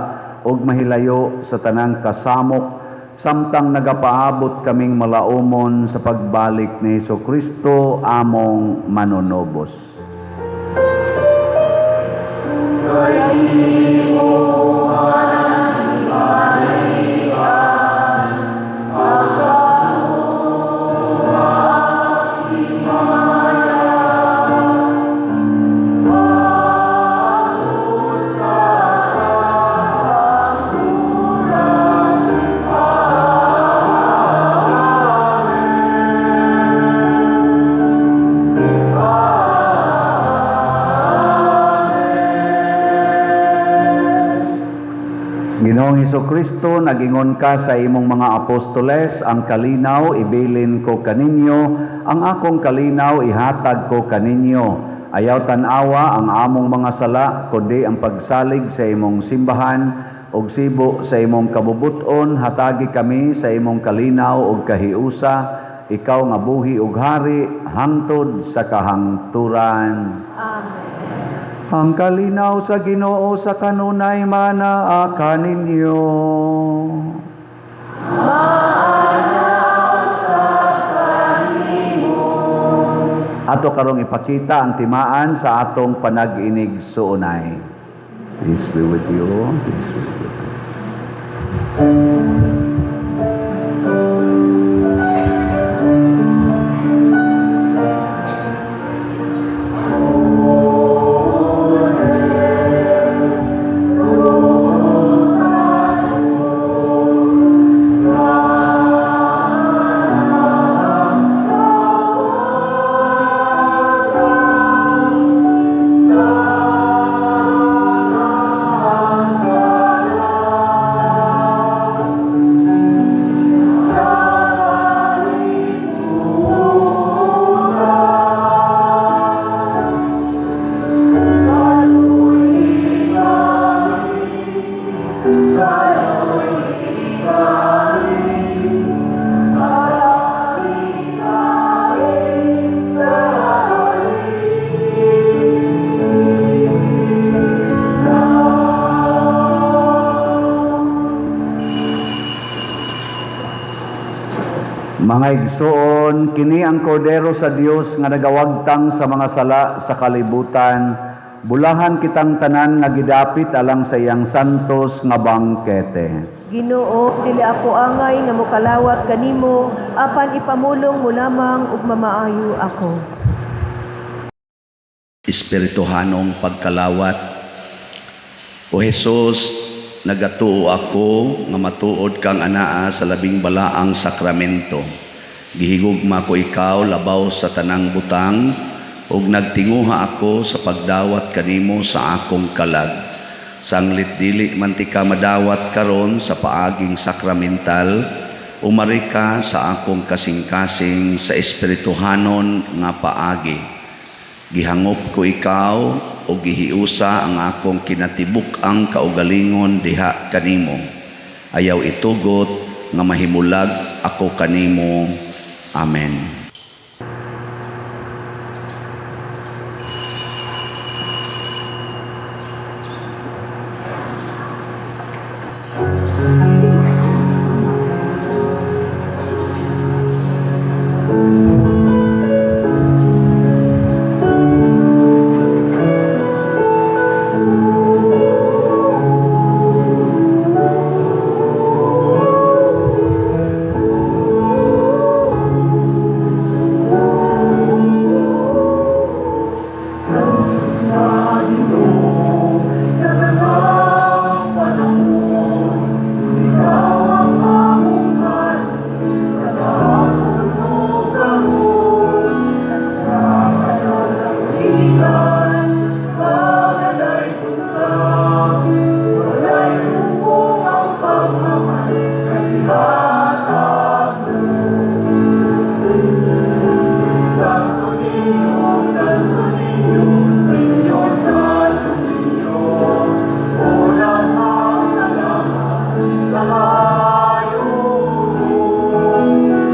ug mahilayo sa tanang kasamok samtang nagapaabot kaming malaumon sa pagbalik ni Kristo among manunobos. Ginoong Kristo, nagingon ka sa imong mga apostoles, "Ang kalinaw ibilin ko kaninyo, ang akong kalinaw ihatag ko kaninyo. Ayaw tan-awa ang among mga sala, kundi ang pagsalig sa imong simbahan, ug sibo sa imong kabubuton, hatagi kami sa imong kalinaw ug kahiusa, ikaw nga buhi ug hari hangtod sa kahangturan." Amen. Ang kalinaw sa Ginoo sa kanunay manaa kaninyo. Ato karong ipakita ang timaan sa atong panag-inig-suunay. Peace be with you. Peace be with you. Mga igsoon, kini ang kordero sa Dios nga nagawagtang sa mga sala sa kalibutan. Bulahan kitang tanan nga gidapit alang sa iyang santos nga bangkete. Ginoo, dili ako angay nga mokalawat kanimo, apan ipamulong mo lamang ug mamaayo ako. Espirituhanong pagkalawat. O Hesus, nagatuo ako nga matuod kang anaa sa labing balaang sakramento. Gihigugma ko ikaw labaw sa tanang butang ug nagtinguha ako sa pagdawat kanimo sa akong kalag. Sanglit dili man tika madawat karon sa paaging sakramental, umari ka sa akong kasing-kasing sa espirituhanon nga paagi. Gihangop ko ikaw o gihiusa ang akong kinatibuk-ang kaugalingon diha kanimo. Ayaw itugot nga mahimulag ako kanimo. Amen. Santisima Ginoo, sa tanang panahon, ikaw ang among hari, kagahapon ug karon, sa kadalakitan, kagaday ka, walay bubong ang pagmamahal, kaihatag mo. Santo Niño, Santo Niño, Señor Santo Niño, unang pasalamat sa maayo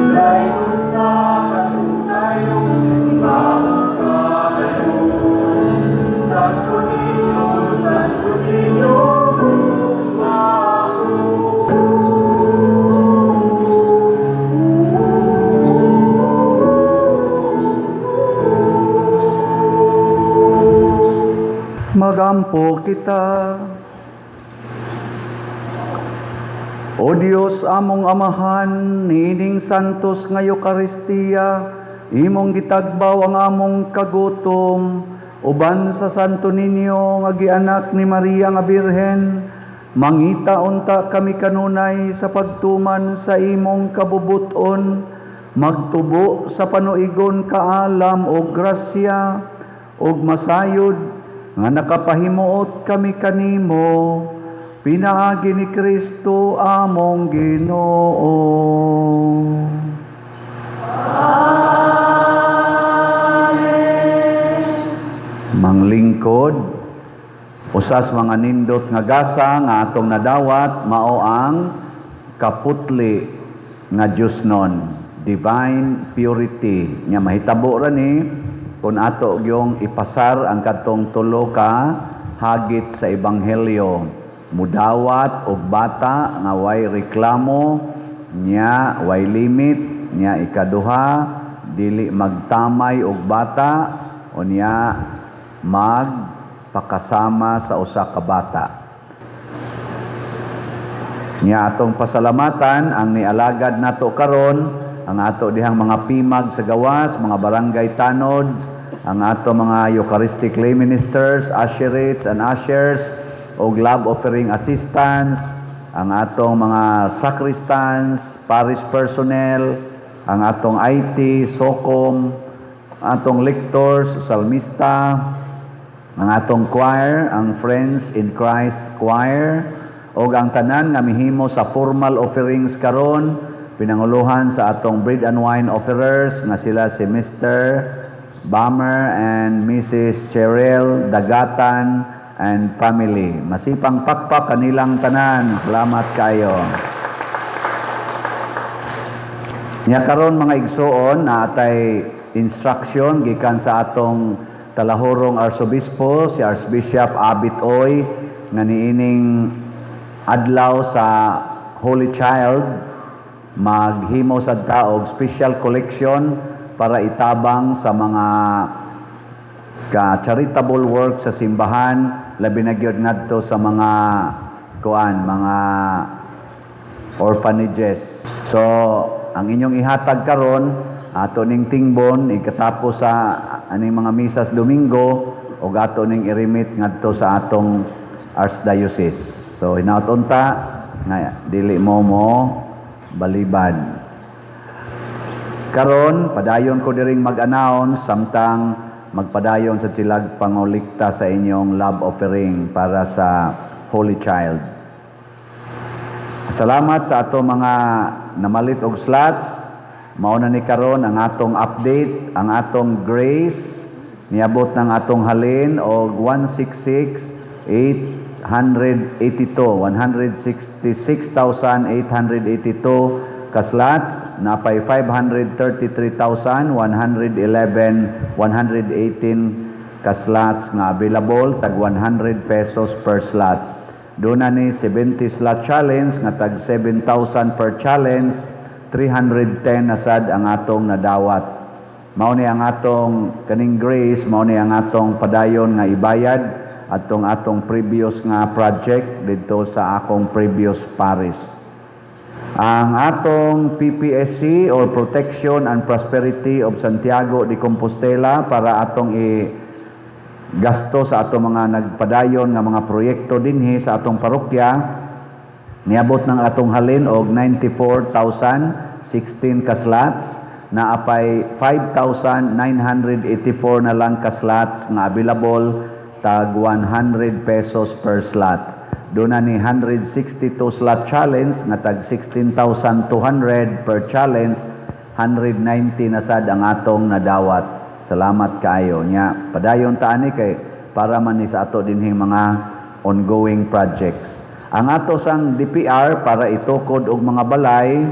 Dayon sa kanunayong simbahang kagayon. Santo Niño, Santo Niño, gugma ko. Magampo kita. O Dios, among Amahan, niining santos nga Eukaristiya, imong gitagbaw ang among kagutom, uban sa Santo Niño nga gianak ni Maria nga Birhen, mangita unta kami kanunay sa pagtuman sa imong kabubuton, magtubo sa panuigon kaalam o grasya, ug masayod nga nakapahimuot kami kanimo, pinaagi ni Kristo among Ginoo. Amen. Manglingkod, usas mga nindot nga gasa nga atong nadawat mao ang kaputli nga Diosnon, divine purity. Nya mahitabo ra ni kung ato gyung ipasar ang katong tulo ka hagit sa ebanghelyo. Mudawat og bata nga way reklamo, nya way limit, nya ikaduha dili magtamay og bata, unya magpakasama sa usa ka bata. Nya atong pasalamatan ang nialagad nato karon, ang ato dihang mga pimag sa gawas, mga barangay tanods, ang ato mga Eucharistic lay ministers, usherates and ushers, og love offering assistants, ang atong mga sacristans, parish personnel, ang atong IT, SOCOM, atong lectors, salmista, ang atong choir, ang Friends in Christ Choir, og ang tanan nga mihimo sa formal offerings karon, pinanguluhan sa atong bread and wine offerers nga sila si Mr. Bummer and Mrs. Cheryl Dagatan and family. Masipang pakpak kanilang tanan. Salamat kayo. Nya karon, mga igsuon, naatay instruction gikan sa atong talahurong arsobispo, si Archbishop Abit Oy, nga niining adlaw sa Holy Child maghimo sad ta og special collection para itabang sa mga Ka charitable work sa simbahan, labi na gyud ngadto sa mga kuan, mga orphanages. So, ang inyong ihatag karon ato ning tingbon ikatapos sa aning mga misas Domingo ug ato ning i-remit ngadto sa atong archdiocese. So hinaut unta nga dili mo mo balibad. Karon padayon ko diring mag-announce samtang magpadayon sa silag pangolikta sa inyong love offering para sa Holy Child. Salamat sa ato mga namalit og slots. Mao na ni karon ang atong update, ang atong grace niabot ng atong halin og 166,882, 166,882 ka slots, napay 533,111 118 ka slots nga available, tag 100 pesos per slot. Doon na ni 70 slot challenge nga tag 7,000 per challenge, 310 na sad ang atong nadawat. Mao ni ang atong kaning grace, mao ni ang atong padayon nga ibayad atong atong previous nga project didto sa akong previous parish. Ang atong PPSC or Protection and Prosperity of Santiago de Compostela para atong i gasto sa atong mga nagpadayon nga mga proyekto dinhi sa atong parokya, niabot ng atong halin og 94,016 ka slots, naa pay 5,984 na lang ka slots nga available, tag 100 pesos per slot. Doon na ni 162 slot challenge nga tag 16,200 per challenge, 190 na sad ang atong nadawat. Salamat kaayo nya. Padayon ta ani kay para man ni sa ato dinhing mga ongoing projects. Ang ato sang DPR para itukod og mga balay,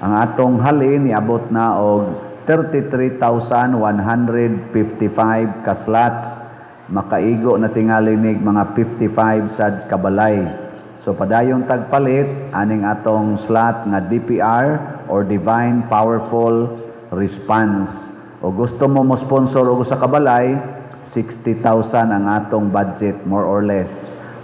ang atong halin niabot na og 33,155 ka slots. Makaigo na tingali nig mga 55 sad kabalay. So padayon tagpalit aning atong slot nga DPR or Divine Powerful Response. O gusto mo mo sponsor og usa ka balay, 60,000 ang atong budget, more or less.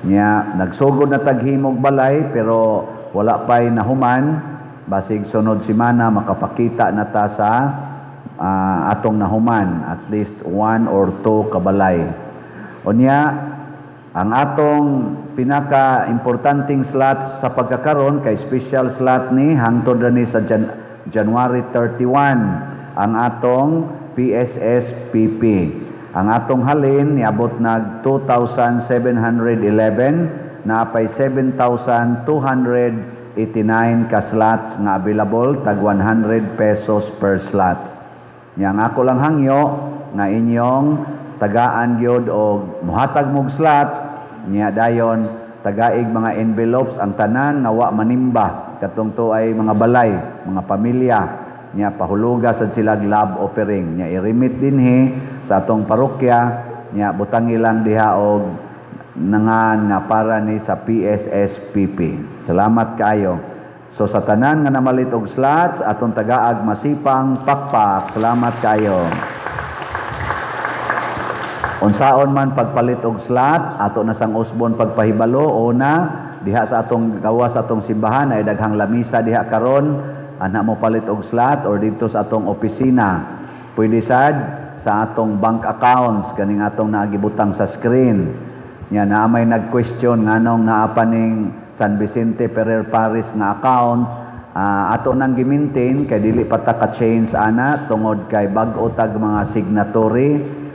Nya nagsugod na taghimog balay pero wala pa'y nahuman. Basig sunod semana makapakita na ta sa atong nahuman at least one or two kabalay. Unya ang atong pinaka-importanting slots sa pagkakaron kay special slot ni hangtod ra ni sa January 31, ang atong PSSPP. Ang atong halin niabot nag 2,711, naapay 7,289 ka slots nga available, tag 100 pesos per slot. Nya ang ako lang hangyo nga inyong tagaan gyud og muhatag mog slot niya, dayon tagaig mga envelopes ang tanan nga wa manimba katong to ay mga balay, mga pamilya niya, pahuluga sad sila love offering niya, i-remit dinhi sa atong parokya niya, butangi lang diha og nangan nga para ni sa PSSPP. Salamat kaayo. So sa tanan nga namalit og slots, atong tagaag masipang pakpak. Salamat kaayo. Unsaon man pagpalit og slot, ato na sang usbon pagpahibalo. Una, diha sa atong gawas sa atong simbahan ay daghang lamisa diha karon ana mo palit og slot, or didto sa atong opisina. Pwede sad sa atong bank accounts kaning atong nagibutang sa screen. Nya naa may nag-question nganong naa pa ning San Vicente Ferrer Parish nga account. Ato nang gi-maintain kay dili pa ta ka-change ana tungod kay bag-o tag mga signatory.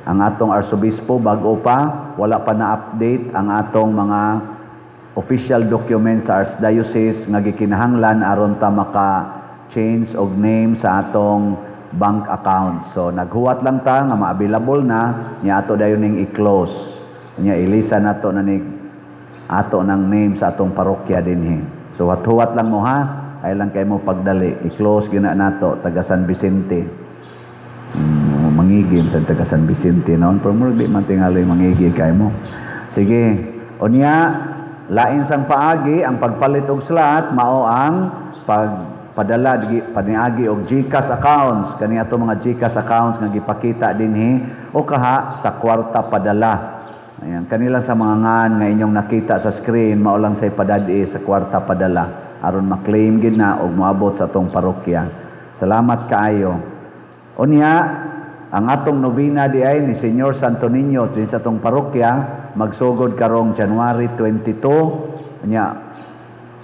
Ang atong arsobispo bag-o pa, wala pa na-update ang atong mga official documents sa archdiocese nga gikinahanglan aron ta maka-change og name sa atong bank account. So naghuwat lang ta nga ma-available na nya ato dayon ning i-close. Nya ilisa nato na ni ato ng name sa atong parokya dinhi. So huwat-huwat lang mo ha, ay lang kay mo pagdali. I-close gina nato taga San Vicente. Mangigim sa taga San Vicente noon, pero murag di man tingali mangigi kay mo. Sige. Unya, lain sang paagi ang pagpalit og slot mao ang pagpalit. Padala paniagi og GCash accounts, kani ato mga GCash accounts nga gipakita dinhi o kaha sa Kwarta Padala. Ayan, kanila sa mga ngan nga inyong nakita sa screen, mao lang say padad-i sa Kwarta Padala aron ma-claim gid na og moabot sa atong parokya. Salamat kaayo. Unya, ang atong novena di ay ni Señor Santo Niño din sa atong parokya magsugod karong January 22, unya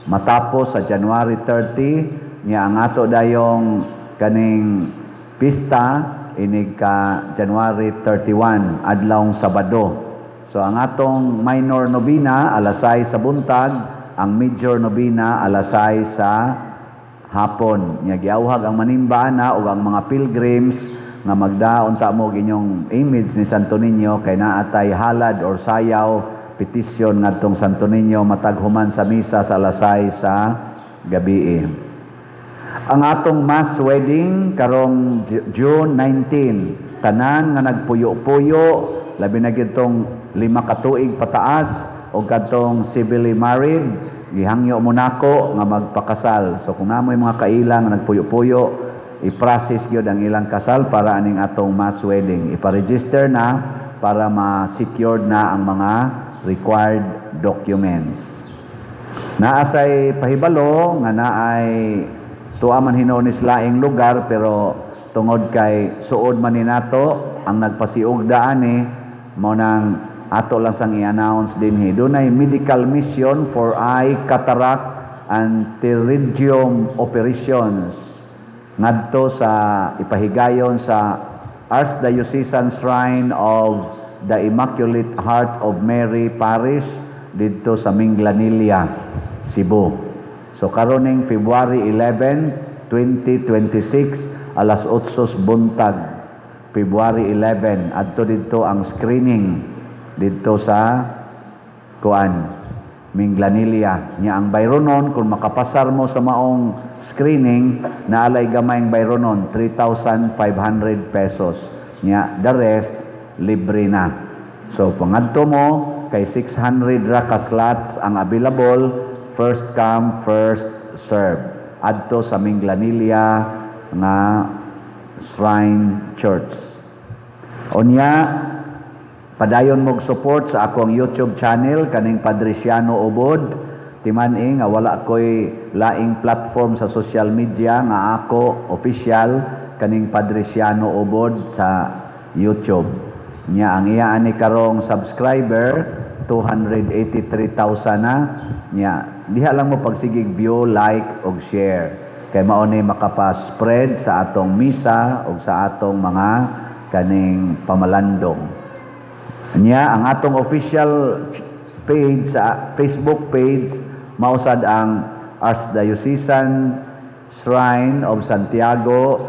matapos sa January 30. Nya ang ato dayong kaning pista inig ka January 31, adlawng Sabado. So ang atong minor novena alas 6 sa buntag, ang major novena alas 6 sa hapon. Nya giawhag ang manimba na ug ang mga pilgrims nga magdaon ta mo og inyong image ni Santo Niño kay naa tay halad or sayaw petisyon ngadtong Santo Niño matag human sa misa sa alas 6 sa gabi. Ang atong mass wedding karong June 19, tanan nga nagpuyo-puyo, labi na gyud tong 5 ka tuig pataas o kadtong civilly married, gihangyo mo nako nga magpakasal. So kung namoy mga kaila nga nagpuyo-puyo, i-process gyud ang ilang kasal para aning atong mass wedding. Ipa-register na para ma-secured na ang mga required documents. Naa say pahibalo nga naay tuwa man hinuon is laing lugar, pero tungod kay suod man ni nato ang nagpasiugda ani, mao nang ato lang sang i-announce dinhi. Dunay medical mission for eye cataract and pterygium operations ngadto sa ipahigayon sa Archdiocesan Shrine of the Immaculate Heart of Mary Parish didto sa Minglanilla, Cebu. So karoning February 11, 2026, alas 8 buntag. February 11, adto didto ang screening didto sa kuan, Minglanilla. Nya ang bayronon kung makapasar mo sa maong screening, naalay gamayng bayronon, 3,500 pesos. Nya the rest libre na. So pangadto mo kay 600 ra ka slots ang available, first come first serve. Adto sa Minglanilla nga Shrine Church. Unya, padayon mog support sa akong YouTube channel kaning Padriciano Ubod. Timan-i nga wala ko'y laing platform sa social media nga ako official, kaning Padriciano Ubod sa YouTube. Nya ang iya ani karong subscriber 283,000 na. Nya diha lang mo pagsigig view, like og share kay mao ni makapa-spread sa atong misa ug sa atong mga kaning pamalandong. Nya ang atong official page sa Facebook page mao sad ang Archdiocesan Shrine of Santiago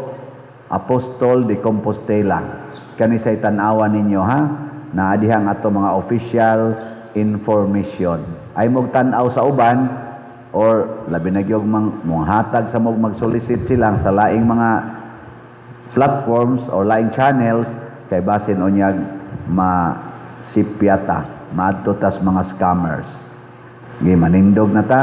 Apostol de Compostela. Kani say tan-awan ninyo ha. Naa diha ang ato mga official information. Ay mog tan-aw sa uban or labi na gyud mang monghatag sa mog mag-solicit silang sa laing mga platforms or laing channels kay basin unyag masipyata, maadto tas mga scammers. Gi manindog na ta.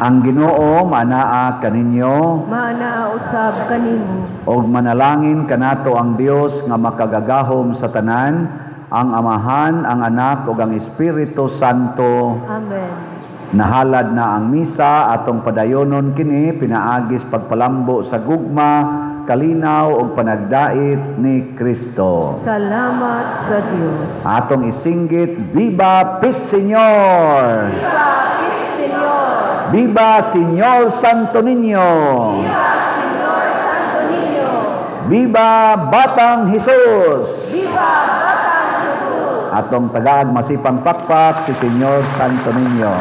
Ang Ginoo manaa kaninyo. Maanaa usab kanimo. Og manalangin kanato ang Dios nga makagagahom sa tanan, ang Amahan, ang Anak ug ang Espiritu Santo. Amen. Nahalad na ang misa, atong padayonon kini pinaagis pagpalambo sa gugma, kalinaw ug panagdait ni Kristo. Salamat sa Dios. Atong isinggit, Viva Pit Señor! Viva Pit Señor! Viva Señor Santo Niño! Viva Señor Santo Niño! Viva Batang Jesus! Viva Batang Jesus! Atong tagaag masipang pakpak si Señor Santo Niño.